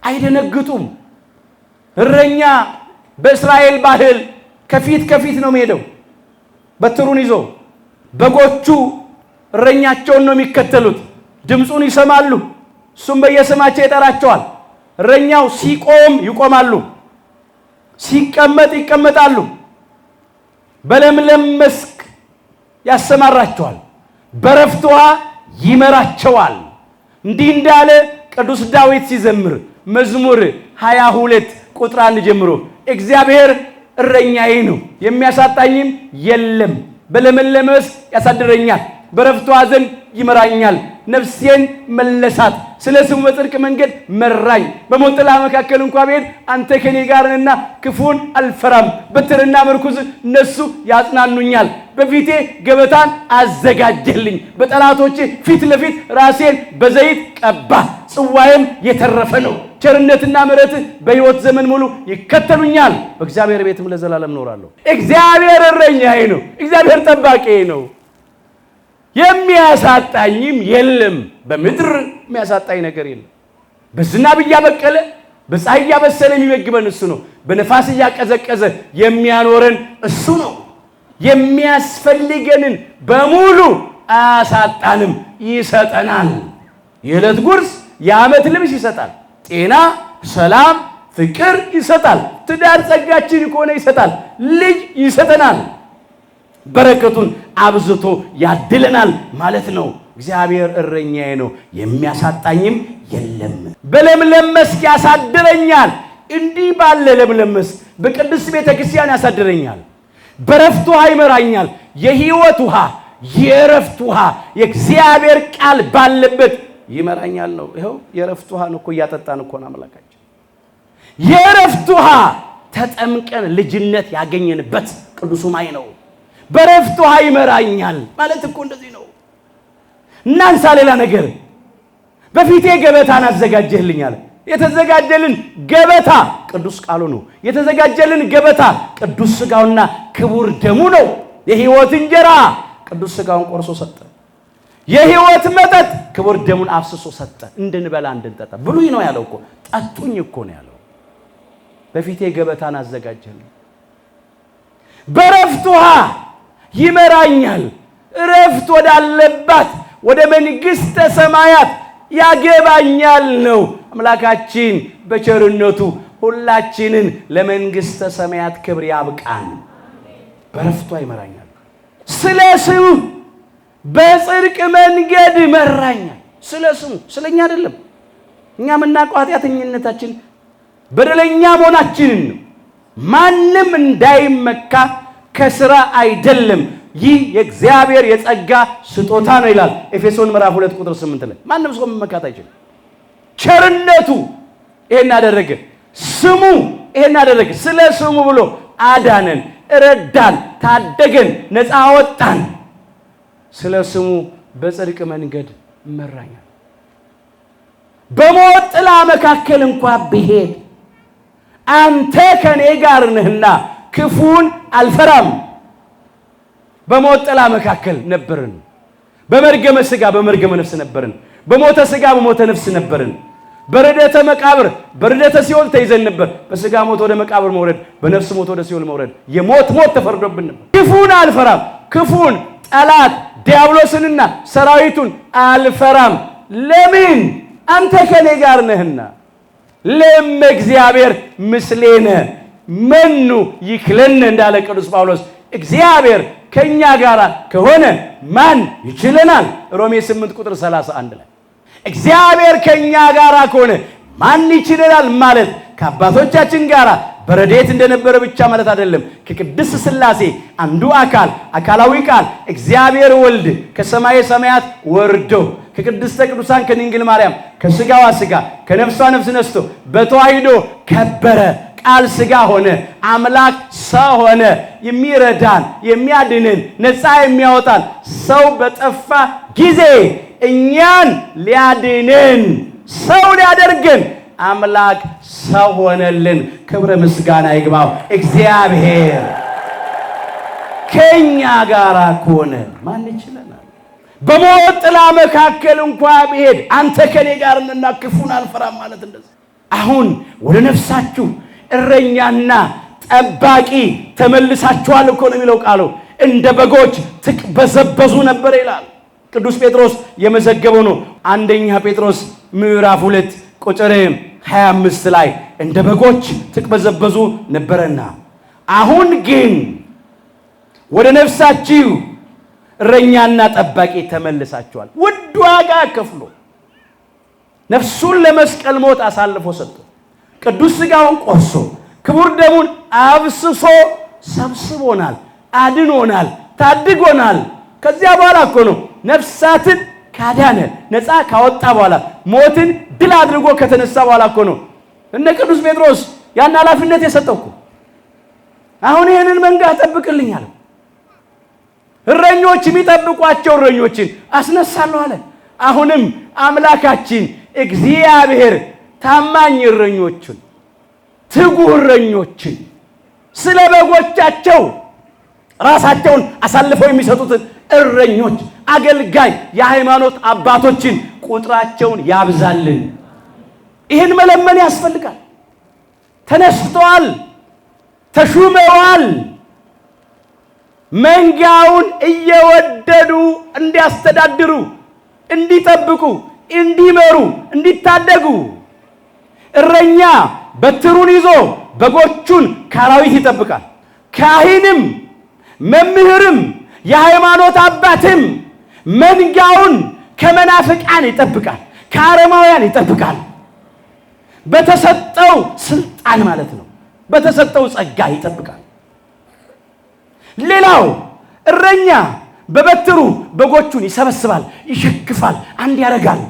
Speaker 1: አይደነግጡም። እረኛ በእስራኤል ባህል ከፊት ከፊት ነው የሚሄደው በትሩን ይዞ። በጎቹ እረኛቸውን ነው የሚከተሉት። ድምፁን ይሰማሉ፣ እሱም በየስማቸው ይጠራቸዋል። እረኛው ሲቆም ይቆማሉ፣ ሲቀመጥ ይቀመጣሉ። በለምለም መስክ ያሰማራቸዋል፣ በረፍት ውሃ ይመራቸዋል። እንዲህ እንዳለ ቅዱስ ዳዊት ሲዘምር መዝሙር 22 ቁጥር 1 ጀምሮ እግዚአብሔር እረኛዬ ነው የሚያሳጣኝም የለም፣ በለመለመ መስክ ያሳድረኛል፣ በረፍት ውሃ ዘንድ ይመራኛል፣ ነፍሴን መለሳት። ስለ ስሙ በጽድቅ መንገድ መራኝ። በሞት ጥላ መካከል እንኳ ብሄድ አንተ ከኔ ጋር ነህና ክፉን አልፈራም። በትርና ምርኩዝ እነሱ ያጽናኑኛል። በፊቴ ገበታን አዘጋጀልኝ፣ በጠላቶቼ ፊት ለፊት ራሴን በዘይት ቀባ፣ ጽዋዬም የተረፈ ነው። ቸርነትና ምሕረትህ በሕይወት ዘመን ሙሉ ይከተሉኛል፣ በእግዚአብሔር ቤትም ለዘላለም እኖራለሁ። እግዚአብሔር እረኛዬ ነው፣ እግዚአብሔር ጠባቂዬ ነው፣ የሚያሳጣኝም የለም። በምድር የሚያሳጣኝ ነገር የለም። በዝናብ እያበቀለ በፀሐይ እያበሰለ የሚመግበን እሱ ነው። በነፋስ እያቀዘቀዘ የሚያኖረን እሱ ነው። የሚያስፈልገንን በሙሉ አያሳጣንም፣ ይሰጠናል። የዕለት ጉርስ የዓመት ልብስ ይሰጣል። ጤና፣ ሰላም፣ ፍቅር ይሰጣል። ትዳር ጸጋችን ከሆነ ይሰጣል። ልጅ ይሰጠናል። በረከቱን አብዝቶ ያድለናል ማለት ነው። እግዚአብሔር እረኛዬ ነው የሚያሳጣኝም የለም። በለምለም መስክ ያሳድረኛል። እንዲህ ባለ ለምለም መስክ በቅድስት ቤተ ክርስቲያን ያሳድረኛል። በረፍት ውሃ ይመራኛል። የሕይወት ውሃ፣ የእረፍት ውሃ የእግዚአብሔር ቃል ባለበት ይመራኛል ነው። ይኸው የእረፍት ውሃን እኮ እያጠጣን እኮ ነው አምላካችን። የእረፍት ውሃ ተጠምቀን ልጅነት ያገኘንበት ቅዱሱ ማይ ነው። በእረፍት ውሃ ይመራኛል ማለት እኮ እንደዚህ ነው። እናንሳ ሌላ ነገር። በፊቴ ገበታን አዘጋጀህልኛል። የተዘጋጀልን ገበታ ቅዱስ ቃሉ ነው። የተዘጋጀልን ገበታ ቅዱስ ሥጋውና ክቡር ደሙ ነው። የሕይወት እንጀራ ቅዱስ ሥጋውን ቆርሶ ሰጠ። የሕይወት መጠጥ ክቡር ደሙን አፍስሶ ሰጠ። እንድንበላ እንድንጠጣ። ብሉኝ ነው ያለው እኮ፣ ጠጡኝ እኮ ነው ያለው። በፊቴ ገበታን አዘጋጀህልኝ። በእረፍት ውሃ ይመራኛል። እረፍት ወዳለባት ወደ መንግሥተ ሰማያት ያገባኛል ነው። አምላካችን በቸርነቱ ሁላችንን ለመንግሥተ ሰማያት ክብር ያብቃን። በእረፍቷ ይመራኛል። ስለ ስሙ በጽድቅ መንገድ መራኛል። ስለ ስሙ፣ ስለኛ አይደለም። እኛ የምናውቀው ኃጢአተኝነታችን በደለኛ መሆናችንን ነው። ማንም እንዳይመካ ከስራ አይደለም፣ ይህ የእግዚአብሔር የጸጋ ስጦታ ነው ይላል ኤፌሶን ምዕራፍ 2 ቁጥር 8 ላይ። ማንም ሰው መመካት አይችልም። ቸርነቱ ይሄን አደረገ፣ ስሙ ይሄን አደረገ። ስለ ስሙ ብሎ አዳነን፣ ረዳን፣ ታደገን፣ ነፃ አወጣን። ስለ ስሙ በጽድቅ መንገድ መራኛል። በሞት ጥላ መካከል እንኳ ብሄድ አንተ ከኔ ጋር ነህና ክፉን አልፈራም። በሞት ጥላ መካከል ነበርን። በመርገመ ሥጋ በመርገመ ነፍስ ነበርን። በሞተ ሥጋ በሞተ ነፍስ ነበርን። በርደተ መቃብር በርደተ ሲኦል ተይዘን ነበር። በሥጋ ሞት ወደ መቃብር መውረድ፣ በነፍስ ሞት ወደ ሲኦል መውረድ፣ የሞት ሞት ተፈርዶብን ነበር። ክፉን አልፈራም። ክፉን ጠላት ዲያብሎስንና ሰራዊቱን አልፈራም። ለምን? አንተ ከኔ ጋር ነህና። ለመ እግዚአብሔር ምስሌነ መኑ ይክለነ እንዳለ ቅዱስ ጳውሎስ እግዚአብሔር ከኛ ጋር ከሆነ ማን ይችለናል? ሮሜ 8 ቁጥር 31 ላይ እግዚአብሔር ከኛ ጋር ከሆነ ማን ይችለናል ማለት ከአባቶቻችን ጋር በረድኤት እንደነበረ ብቻ ማለት አይደለም። ከቅድስት ሥላሴ አንዱ አካል አካላዊ ቃል እግዚአብሔር ወልድ ከሰማየ ሰማያት ወርዶ ከቅድስተ ቅዱሳን ከድንግል ማርያም ከሥጋዋ ሥጋ ከነፍሷ ነፍስ ነስቶ በተዋሂዶ ከበረ። ቃል ሥጋ ሆነ፣ አምላክ ሰው ሆነ። የሚረዳን የሚያድንን ነፃ የሚያወጣን ሰው በጠፋ ጊዜ እኛን ሊያድንን ሰው ሊያደርግን አምላክ ሰው ሆነልን። ክብረ ምስጋና ይግባው። እግዚአብሔር ከኛ ጋር ከሆነ ማን ይችለናል? በሞት ጥላ መካከል እንኳ ብሄድ አንተ ከኔ ጋር ነህና ክፉን አልፈራም ማለት እንደዚህ። አሁን ወደ ነፍሳችሁ እረኛና ጠባቂ ተመልሳችኋል እኮ ነው የሚለው ቃሉ። እንደ በጎች ትቅበዘበዙ ነበር ይላል ቅዱስ ጴጥሮስ የመዘገበው ነው። አንደኛ ጴጥሮስ ምዕራፍ 2 ቁጥር 25 ላይ እንደ በጎች ትቅበዘበዙ ነበረና አሁን ግን ወደ ነፍሳችሁ እረኛና ጠባቂ ተመልሳችኋል። ውድ ዋጋ ከፍሎ ነፍሱን ለመስቀል ሞት አሳልፎ ሰጥቶ ቅዱስ ሥጋውን ቆርሶ ክቡር ደሙን አፍስሶ ሰብስቦናል፣ አድኖናል፣ ታድጎናል። ከዚያ በኋላ እኮ ነው ነፍሳትን ካዳነ ነፃ ካወጣ በኋላ ሞትን ድል አድርጎ ከተነሳ በኋላ እኮ ነው እነ ቅዱስ ጴጥሮስ ያን ኃላፊነት የሰጠው እኮ። አሁን ይህንን መንጋ ጠብቅልኝ አለው። እረኞች የሚጠብቋቸው እረኞችን አስነሳለሁ አለ። አሁንም አምላካችን እግዚአብሔር ታማኝ እረኞችን፣ ትጉህ እረኞችን፣ ስለ በጎቻቸው ራሳቸውን አሳልፈው የሚሰጡትን እረኞች፣ አገልጋይ የሃይማኖት አባቶችን ቁጥራቸውን ያብዛልን። ይህን መለመን ያስፈልጋል። ተነስተዋል፣ ተሹመዋል። መንጋውን እየወደዱ እንዲያስተዳድሩ፣ እንዲጠብቁ፣ እንዲመሩ፣ እንዲታደጉ። እረኛ በትሩን ይዞ በጎቹን ከአራዊት ይጠብቃል። ካህንም መምህርም የሃይማኖት አባትም መንጋውን ከመናፍቃን ይጠብቃል፣ ከአረማውያን ይጠብቃል። በተሰጠው ስልጣን ማለት ነው። በተሰጠው ጸጋ ይጠብቃል። ሌላው እረኛ በበትሩ በጎቹን ይሰበስባል፣ ይሸክፋል፣ አንድ ያደርጋል።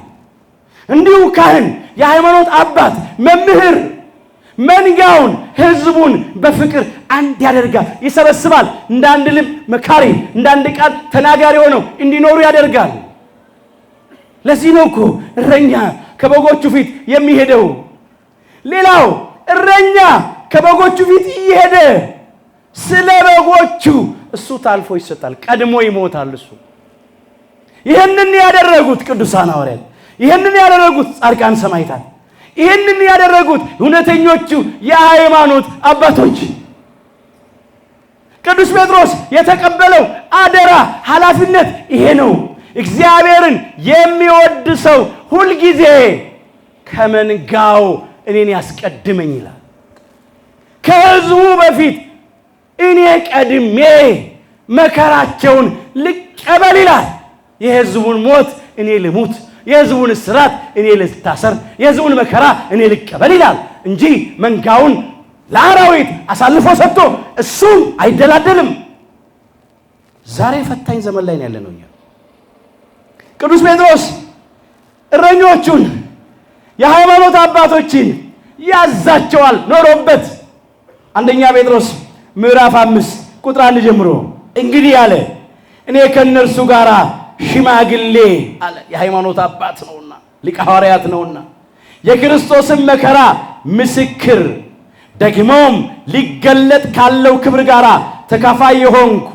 Speaker 1: እንዲሁ ካህን፣ የሃይማኖት አባት፣ መምህር መንጋውን ሕዝቡን በፍቅር አንድ ያደርጋል፣ ይሰበስባል። እንደ አንድ ልብ መካሪ፣ እንደ አንድ ቃል ተናጋሪ ሆነው እንዲኖሩ ያደርጋል። ለዚህ ነው እኮ እረኛ ከበጎቹ ፊት የሚሄደው። ሌላው እረኛ ከበጎቹ ፊት እየሄደ ስለ በጎቹ እሱ ታልፎ ይሰጣል፣ ቀድሞ ይሞታል እሱ። ይህንን ያደረጉት ቅዱሳን ሐዋርያት፣ ይህንን ያደረጉት ጻድቃን ሰማዕታት፣ ይህንን ያደረጉት እውነተኞቹ የሃይማኖት አባቶች። ቅዱስ ጴጥሮስ የተቀበለው አደራ ኃላፊነት ይሄ ነው። እግዚአብሔርን የሚወድ ሰው ሁልጊዜ ከመንጋው እኔን ያስቀድመኝ ይላል። ከሕዝቡ በፊት እኔ ቀድሜ መከራቸውን ልቀበል ይላል። የሕዝቡን ሞት እኔ ልሙት፣ የሕዝቡን እስራት እኔ ልታሰር፣ የሕዝቡን መከራ እኔ ልቀበል ይላል እንጂ መንጋውን ለአራዊት አሳልፎ ሰጥቶ እሱ አይደላደልም። ዛሬ ፈታኝ ዘመን ላይ ነው ያለነው እኛ። ቅዱስ ጴጥሮስ እረኞቹን የሃይማኖት አባቶችን ያዛቸዋል ኖሮበት። አንደኛ ጴጥሮስ ምዕራፍ 5 ቁጥር 1 ጀምሮ እንግዲህ አለ እኔ ከእነርሱ ጋር ሽማግሌ አለ፣ የሃይማኖት አባት ነውና ሊቀ ሐዋርያት ነውና፣ የክርስቶስን መከራ ምስክር ደግሞም ሊገለጥ ካለው ክብር ጋር ተካፋይ የሆንኩ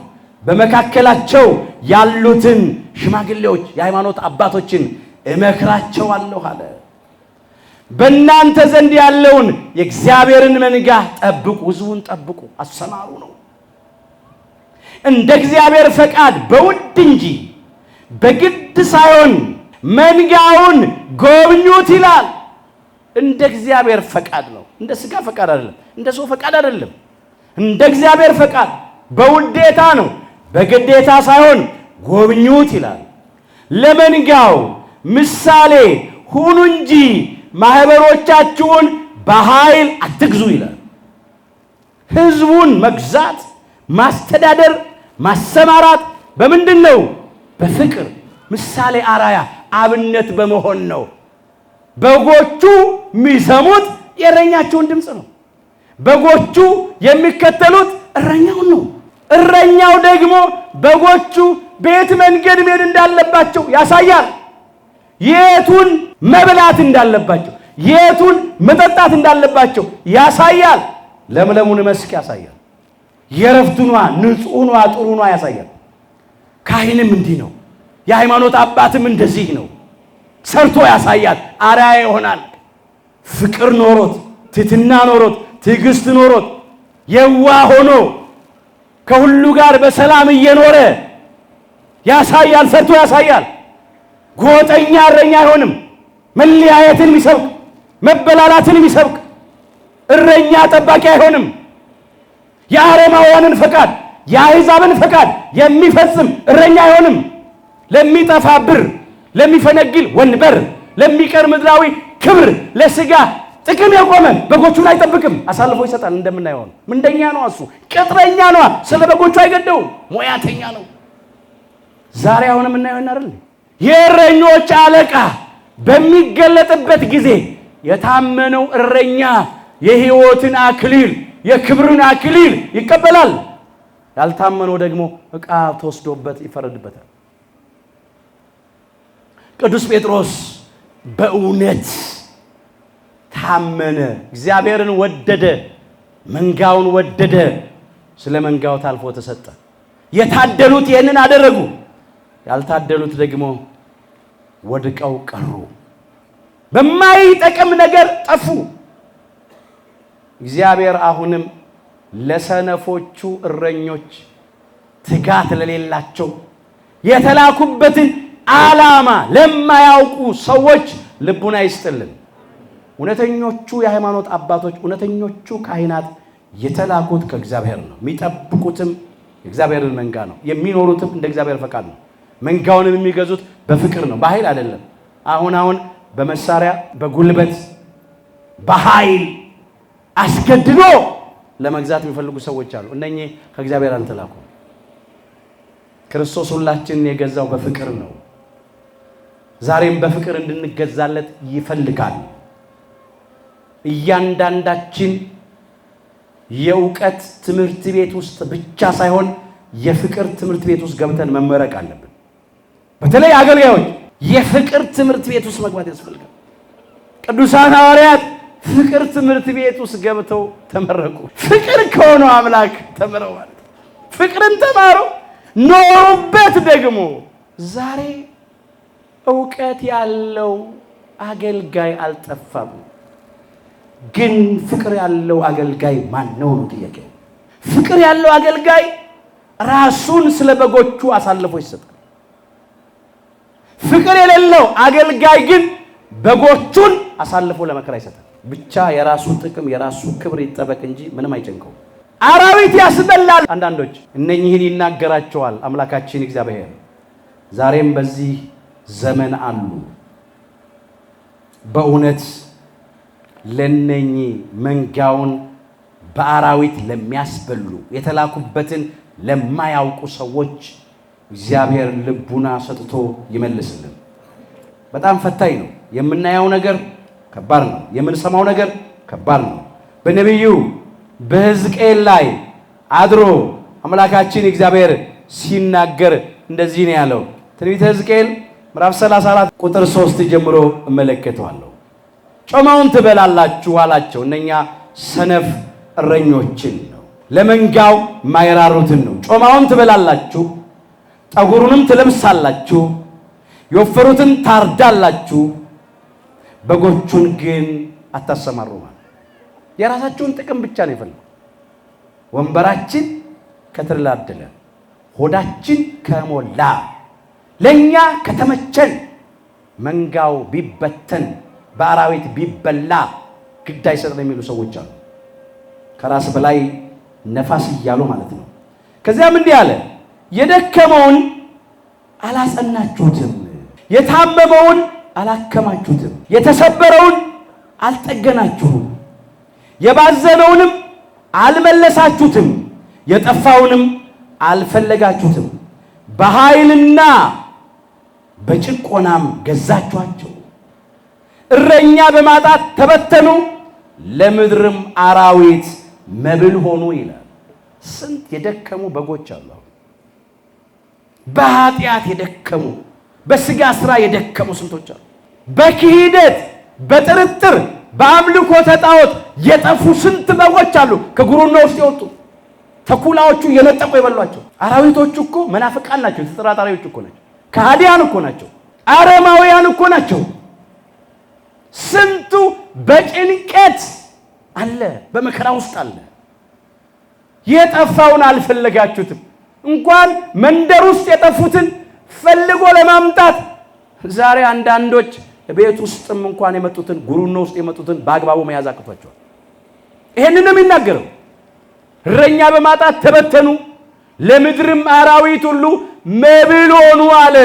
Speaker 1: በመካከላቸው ያሉትን ሽማግሌዎች የሃይማኖት አባቶችን እመክራቸዋለሁ አለ። በእናንተ ዘንድ ያለውን የእግዚአብሔርን መንጋ ጠብቁ፣ ሕዝቡን ጠብቁ፣ አሰማሩ ነው። እንደ እግዚአብሔር ፈቃድ በውድ እንጂ በግድ ሳይሆን መንጋውን ጎብኙት ይላል። እንደ እግዚአብሔር ፈቃድ ነው። እንደ ስጋ ፈቃድ አይደለም፣ እንደ ሰው ፈቃድ አይደለም። እንደ እግዚአብሔር ፈቃድ በውዴታ ነው፣ በግዴታ ሳይሆን ጎብኙት ይላል። ለመንጋው ምሳሌ ሁኑ እንጂ ማህበሮቻችሁን በኃይል አትግዙ ይላል። ሕዝቡን መግዛት፣ ማስተዳደር፣ ማሰማራት በምንድን ነው? በፍቅር ምሳሌ፣ አራያ፣ አብነት በመሆን ነው። በጎቹ የሚሰሙት የእረኛቸውን ድምፅ ነው። በጎቹ የሚከተሉት እረኛውን ነው። እረኛው ደግሞ በጎቹ በየት መንገድ መሄድ እንዳለባቸው ያሳያል። የቱን መብላት እንዳለባቸው፣ የቱን መጠጣት እንዳለባቸው ያሳያል። ለምለሙን መስክ ያሳያል። የረፍቱን ውሃ፣ ንጹሑን ውሃ፣ ጥሩን ውሃ ያሳያል። ካህንም እንዲህ ነው። የሃይማኖት አባትም እንደዚህ ነው። ሰርቶ ያሳያል፣ አርአያ ይሆናል። ፍቅር ኖሮት፣ ትሕትና ኖሮት፣ ትዕግስት ኖሮት፣ የዋህ ሆኖ ከሁሉ ጋር በሰላም እየኖረ ያሳያል፣ ሰርቶ ያሳያል። ጎጠኛ እረኛ አይሆንም። መለያየትን የሚሰብክ መበላላትን የሚሰብክ እረኛ ጠባቂ አይሆንም። የአረማውያንን ፈቃድ የአሕዛብን ፈቃድ የሚፈጽም እረኛ አይሆንም። ለሚጠፋ ብር፣ ለሚፈነግል ወንበር፣ ለሚቀር ምድራዊ ክብር፣ ለስጋ ጥቅም የቆመ በጎቹን አይጠብቅም፣ አሳልፎ ይሰጣል። እንደምናየው ነው። ምንደኛ ነው እሱ፣ ቅጥረኛ ነው። ስለ በጎቹ አይገደውም፣ ሙያተኛ ነው። ዛሬ አሁን የምናየው አይደል? የእረኞች አለቃ በሚገለጥበት ጊዜ የታመነው እረኛ የሕይወትን አክሊል የክብርን አክሊል ይቀበላል። ያልታመነው ደግሞ ዕቃ ተወስዶበት ይፈረድበታል። ቅዱስ ጴጥሮስ በእውነት ታመነ፣ እግዚአብሔርን ወደደ፣ መንጋውን ወደደ፣ ስለ መንጋው ታልፎ ተሰጠ። የታደሉት ይህንን አደረጉ፣ ያልታደሉት ደግሞ ወድቀው ቀሩ፣ በማይጠቅም ነገር ጠፉ። እግዚአብሔር አሁንም ለሰነፎቹ እረኞች ትጋት ለሌላቸው የተላኩበትን ዓላማ ለማያውቁ ሰዎች ልቡን አይስጥልን። እውነተኞቹ የሃይማኖት አባቶች፣ እውነተኞቹ ካህናት የተላኩት ከእግዚአብሔር ነው። የሚጠብቁትም የእግዚአብሔርን መንጋ ነው። የሚኖሩትም እንደ እግዚአብሔር ፈቃድ ነው። መንጋውንም የሚገዙት በፍቅር ነው፣ በኃይል አይደለም። አሁን አሁን በመሳሪያ በጉልበት በኃይል አስገድዶ ለመግዛት የሚፈልጉ ሰዎች አሉ። እነኚህ ከእግዚአብሔር አልተላኩም። ክርስቶስ ሁላችንን የገዛው በፍቅር ነው። ዛሬም በፍቅር እንድንገዛለት ይፈልጋል። እያንዳንዳችን የእውቀት ትምህርት ቤት ውስጥ ብቻ ሳይሆን የፍቅር ትምህርት ቤት ውስጥ ገብተን መመረቅ አለብን። በተለይ አገልጋዮች የፍቅር ትምህርት ቤት ውስጥ መግባት ያስፈልጋል። ቅዱሳን ሐዋርያት ፍቅር ትምህርት ቤት ውስጥ ገብተው ተመረቁ። ፍቅር ከሆነው አምላክ ተምረው ማለት ፍቅርን ተማሩ፣ ኖሩበት። ደግሞ ዛሬ እውቀት ያለው አገልጋይ አልጠፋም። ግን ፍቅር ያለው አገልጋይ ማን ነው ነው ጥያቄው። ፍቅር ያለው አገልጋይ ራሱን ስለ በጎቹ አሳልፎ ይሰጣል። ፍቅር የሌለው አገልጋይ ግን በጎቹን አሳልፎ ለመከራ ይሰጣል። ብቻ የራሱ ጥቅም የራሱ ክብር ይጠበቅ እንጂ ምንም አይጨንቀው። አራዊት ያስበላል። አንዳንዶች እነኚህን ይናገራቸዋል አምላካችን እግዚአብሔር። ዛሬም በዚህ ዘመን አሉ። በእውነት ለነኚህ መንጋውን በአራዊት ለሚያስበሉ የተላኩበትን ለማያውቁ ሰዎች እግዚአብሔር ልቡና ሰጥቶ ይመልስልን። በጣም ፈታኝ ነው። የምናየው ነገር ከባድ ነው። የምንሰማው ነገር ከባድ ነው። በነቢዩ በሕዝቅኤል ላይ አድሮ አምላካችን እግዚአብሔር ሲናገር እንደዚህ ነው ያለው። ትንቢተ ሕዝቅኤል ምዕራፍ 34 ቁጥር 3 ጀምሮ እመለከተዋለሁ። ጮማውን ትበላላችሁ አላቸው። እነኛ ሰነፍ እረኞችን ነው፣ ለመንጋው ማይራሩትን ነው። ጮማውን ትበላላችሁ፣ ጠጉሩንም ትለብሳላችሁ፣ የወፈሩትን ታርዳላችሁ፣ በጎቹን ግን አታሰማሩ። ማለት የራሳችሁን ጥቅም ብቻ ነው የፈለጉ። ወንበራችን ከተደላደለ፣ ሆዳችን ከሞላ፣ ለኛ ከተመቸን፣ መንጋው ቢበተን በአራዊት ቢበላ ግድ አይሰጥም የሚሉ ሰዎች አሉ። ከራስ በላይ ነፋስ እያሉ ማለት ነው። ከዚያም እንዲህ አለ፣ የደከመውን አላጸናችሁትም፣ የታመመውን አላከማችሁትም፣ የተሰበረውን አልጠገናችሁም፣ የባዘነውንም አልመለሳችሁትም፣ የጠፋውንም አልፈለጋችሁትም። በኃይልና በጭቆናም ገዛችኋቸው። እረኛ በማጣት ተበተኑ፣ ለምድርም አራዊት መብል ሆኑ ይላል። ስንት የደከሙ በጎች አሉ። በኃጢአት የደከሙ በስጋ ስራ የደከሙ ስንቶች አሉ። በክህደት በጥርጥር በአምልኮ ተጣዖት የጠፉ ስንት በጎች አሉ። ከጉሩና ውስጥ የወጡ ተኩላዎቹ እየነጠቁ የበሏቸው። አራዊቶቹ እኮ መናፍቃን ናቸው። ተጠራጣሪዎች እኮ ናቸው። ከሃዲያን እኮ ናቸው። አረማውያን እኮ ናቸው። ስንቱ በጭንቀት አለ፣ በመከራ ውስጥ አለ። የጠፋውን አልፈለጋችሁትም። እንኳን መንደር ውስጥ የጠፉትን ፈልጎ ለማምጣት ዛሬ አንዳንዶች ቤት ውስጥም እንኳን የመጡትን ጉሩኖ ውስጥ የመጡትን በአግባቡ መያዝ አቅቷቸዋል። ይሄንን ነው የሚናገረው። እረኛ በማጣት ተበተኑ፣ ለምድርም አራዊት ሁሉ መብል ሆኑ አለ።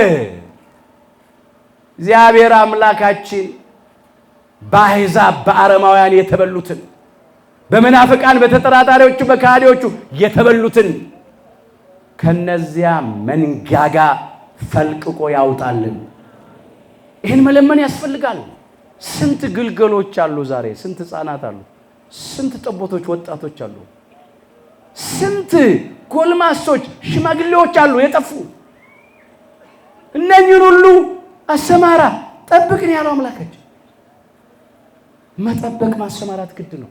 Speaker 1: እግዚአብሔር አምላካችን በአሕዛብ በአረማውያን የተበሉትን በመናፍቃን በተጠራጣሪዎቹ በካህዲዎቹ የተበሉትን ከነዚያ መንጋጋ ፈልቅቆ ያውጣልን። ይህን መለመን ያስፈልጋል። ስንት ግልገሎች አሉ ዛሬ፣ ስንት ሕፃናት አሉ፣ ስንት ጠቦቶች ወጣቶች አሉ፣ ስንት ጎልማሶች ሽማግሌዎች አሉ የጠፉ። እነኝን ሁሉ አሰማራ ጠብቅን ያለው አምላካችን። መጠበቅ ማሰማራት ግድ ነው።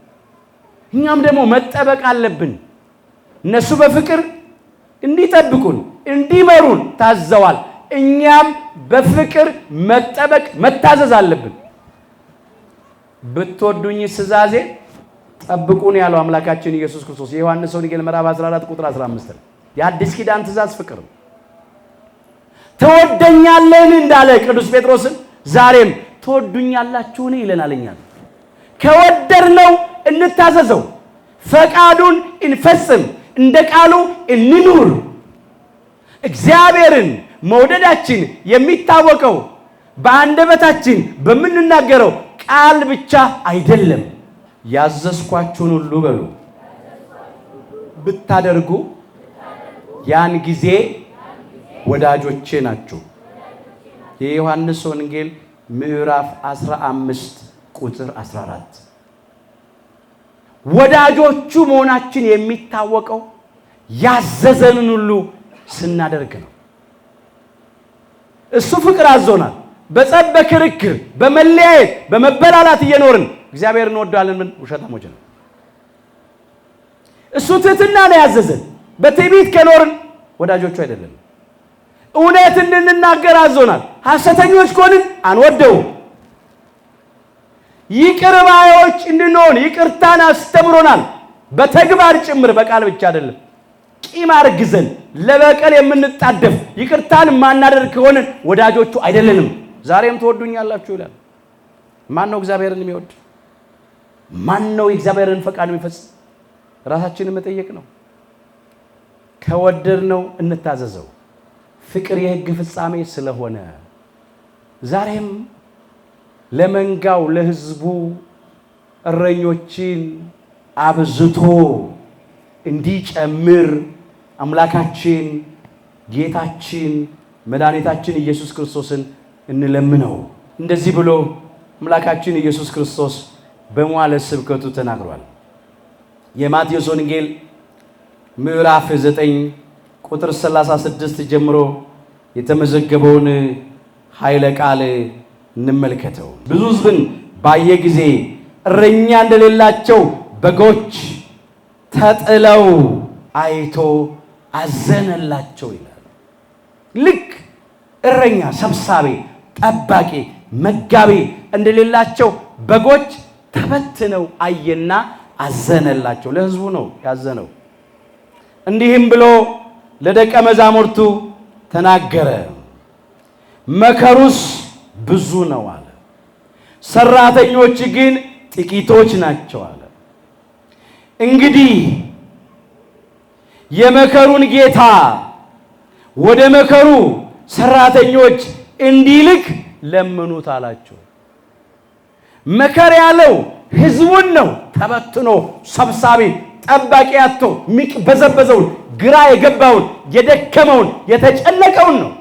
Speaker 1: እኛም ደግሞ መጠበቅ አለብን። እነሱ በፍቅር እንዲጠብቁን እንዲመሩን ታዘዋል። እኛም በፍቅር መጠበቅ መታዘዝ አለብን። ብትወዱኝ ትእዛዜ ጠብቁን ያለው አምላካችን ኢየሱስ ክርስቶስ የዮሐንስ ወንጌል ምዕራፍ 14 ቁጥር 15 ነው። የአዲስ ኪዳን ትእዛዝ ፍቅር ነው። ትወደኛለህን እንዳለ ቅዱስ ጴጥሮስን ዛሬም ትወዱኛላችሁን ይለናል። እኛን ከወደድነው እንታዘዘው፣ ፈቃዱን እንፈጽም፣ እንደ ቃሉ እንኑር። እግዚአብሔርን መውደዳችን የሚታወቀው በአንደበታችን በምንናገረው ቃል ብቻ አይደለም። ያዘዝኳችሁን ሁሉ በሉ ብታደርጉ ያን ጊዜ ወዳጆቼ ናችሁ። የዮሐንስ ወንጌል ምዕራፍ 15 ቁጥር 14። ወዳጆቹ መሆናችን የሚታወቀው ያዘዘንን ሁሉ ስናደርግ ነው። እሱ ፍቅር አዞናል። በጸብ፣ በክርክር፣ በመለያየት፣ በመበላላት እየኖርን እግዚአብሔር እንወደዋለን ምን ውሸታሞች ነው። እሱ ትህትና ነው ያዘዘን። በትዕቢት ከኖርን ወዳጆቹ አይደለም። እውነት እንድንናገር አዞናል። ሐሰተኞች ከሆንን አንወደውም። ይቅር ባዮች እንድንሆን ይቅርታን አስተምሮናል፣ በተግባር ጭምር፣ በቃል ብቻ አይደለም። ቂም አርግዘን ለበቀል የምንጣደፍ ይቅርታን የማናደርግ ከሆንን ወዳጆቹ አይደለንም። ዛሬም ትወዱኛላችሁ ይላል። ማን ነው እግዚአብሔርን የሚወድ? ማን ነው የእግዚአብሔርን ፈቃድ የሚፈጽም? ራሳችንን መጠየቅ ነው። ከወደድነው እንታዘዘው። ፍቅር የሕግ ፍጻሜ ስለሆነ ዛሬም ለመንጋው ለሕዝቡ እረኞችን አብዝቶ እንዲጨምር አምላካችን ጌታችን መድኃኒታችን ኢየሱስ ክርስቶስን እንለምነው። እንደዚህ ብሎ አምላካችን ኢየሱስ ክርስቶስ በመዋዕለ ስብከቱ ተናግሯል። የማቴዎስ ወንጌል ምዕራፍ 9 ቁጥር 36 ጀምሮ የተመዘገበውን ኃይለ ቃል እንመልከተው። ብዙ ሕዝብን ባየ ጊዜ እረኛ እንደሌላቸው በጎች ተጥለው አይቶ አዘነላቸው ይላል። ልክ እረኛ ሰብሳቢ፣ ጠባቂ፣ መጋቢ እንደሌላቸው በጎች ተበትነው አየና አዘነላቸው። ለሕዝቡ ነው ያዘነው። እንዲህም ብሎ ለደቀ መዛሙርቱ ተናገረ። መከሩስ ብዙ ነው አለ፣ ሰራተኞች ግን ጥቂቶች ናቸው አለ። እንግዲህ የመከሩን ጌታ ወደ መከሩ ሰራተኞች እንዲልክ ለምኑት አላቸው። መከር ያለው ሕዝቡን ነው። ተበትኖ ሰብሳቢ ጠባቂ አጥቶ የሚቅበዘበዘውን፣ ግራ የገባውን፣ የደከመውን፣ የተጨነቀውን ነው።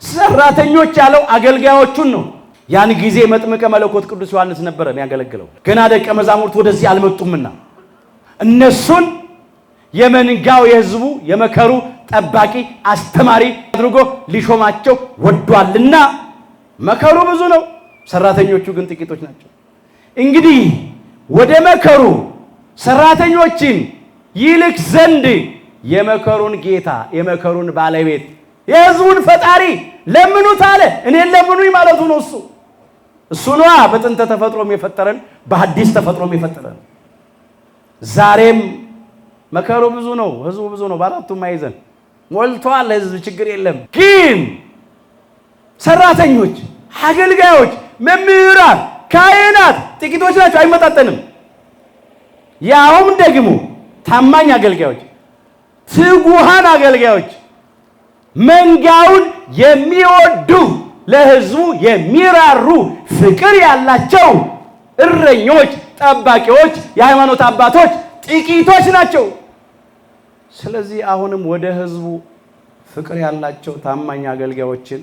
Speaker 1: ሰራተኞች ያለው አገልጋዮቹን ነው። ያን ጊዜ መጥምቀ መለኮት ቅዱስ ዮሐንስ ነበረ የሚያገለግለው። ገና ደቀ መዛሙርት ወደዚህ አልመጡምና እነሱን የመንጋው የሕዝቡ የመከሩ ጠባቂ አስተማሪ አድርጎ ሊሾማቸው ወዷልና መከሩ ብዙ ነው፣ ሰራተኞቹ ግን ጥቂቶች ናቸው። እንግዲህ ወደ መከሩ ሰራተኞችን ይልክ ዘንድ የመከሩን ጌታ የመከሩን ባለቤት የሕዝቡን ፈጣሪ ለምኑት አለ። እኔን ለምኑኝ ማለቱ ነው። እሱ ነዋ በጥንተ ተፈጥሮም የፈጠረን በአዲስ ተፈጥሮም የፈጠረን። ዛሬም መከሩ ብዙ ነው፣ ሕዝቡ ብዙ ነው። በአራቱም ማዕዘን ሞልቷል ሕዝብ፣ ችግር የለም። ግን ሰራተኞች፣ አገልጋዮች፣ መምህራን፣ ካህናት ጥቂቶች ናቸው፣ አይመጣጠንም። ያውም ደግሞ ታማኝ አገልጋዮች፣ ትጉሃን አገልጋዮች፣ መንጋውን የሚወዱ ለሕዝቡ የሚራሩ ፍቅር ያላቸው እረኞች፣ ጠባቂዎች፣ የሃይማኖት አባቶች ጥቂቶች ናቸው። ስለዚህ አሁንም ወደ ሕዝቡ ፍቅር ያላቸው ታማኝ አገልጋዮችን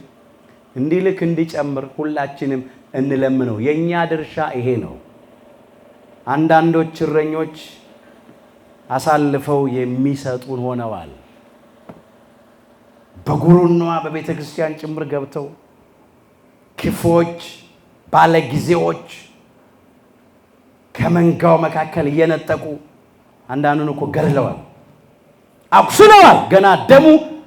Speaker 1: እንዲልክ እንዲጨምር ሁላችንም እንለምነው። የኛ ድርሻ ይሄ ነው። አንዳንዶች እረኞች አሳልፈው የሚሰጡን ሆነዋል። በጉሩኗ በቤተ ክርስቲያን ጭምር ገብተው ክፎች፣ ባለጊዜዎች ከመንጋው መካከል እየነጠቁ አንዳንዱን እኮ ገድለዋል፣ አቁስለዋል። ገና ደሙ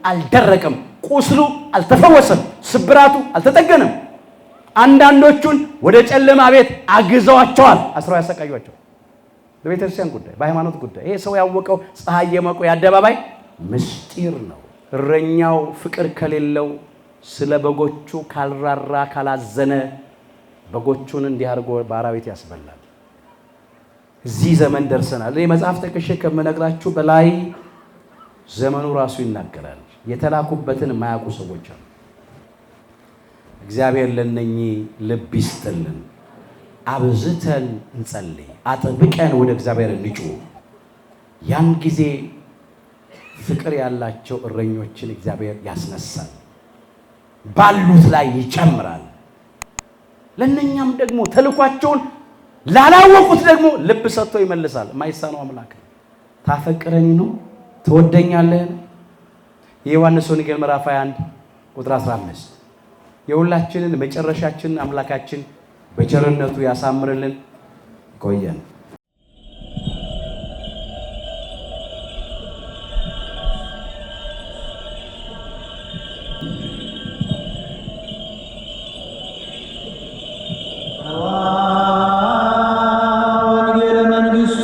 Speaker 1: አልደረቀም፣ ቁስሉ አልተፈወሰም፣ ስብራቱ አልተጠገነም። አንዳንዶቹን ወደ ጨለማ ቤት አግዘዋቸዋል፣ አስረው ያሰቃዩቸዋል። በቤተ ክርስቲያን ጉዳይ፣ በሃይማኖት ጉዳይ ይሄ ሰው ያወቀው ፀሐይ የሞቀው የአደባባይ ምስጢር ነው። እረኛው ፍቅር ከሌለው፣ ስለ በጎቹ ካልራራ፣ ካላዘነ በጎቹን እንዲህ አድርጎ በአራዊት ያስበላል። እዚህ ዘመን ደርሰናል። እኔ መጽሐፍ ጠቅሼ ከምነግራችሁ በላይ ዘመኑ ራሱ ይናገራል። የተላኩበትን የማያውቁ ሰዎች አሉ። እግዚአብሔር ለነኚህ ልብ ይስጥልን። አብዝተን እንጸልይ፣ አጥብቀን ወደ እግዚአብሔር እንጩህ። ያን ጊዜ ፍቅር ያላቸው እረኞችን እግዚአብሔር ያስነሳል፣ ባሉት ላይ ይጨምራል። ለእነኛም ደግሞ ተልኳቸውን ላላወቁት ደግሞ ልብ ሰጥቶ ይመልሳል። የማይሳነው አምላክ ነው። ታፈቅረኝ ነው፣ ትወደኛለህን? የዮሐንስ ወንጌል ምዕራፍ 21 ቁጥር 15። የሁላችንን መጨረሻችንን አምላካችን በቸርነቱ ያሳምርልን። ይቆየን።
Speaker 2: ወንጌለ መንግሥቱ።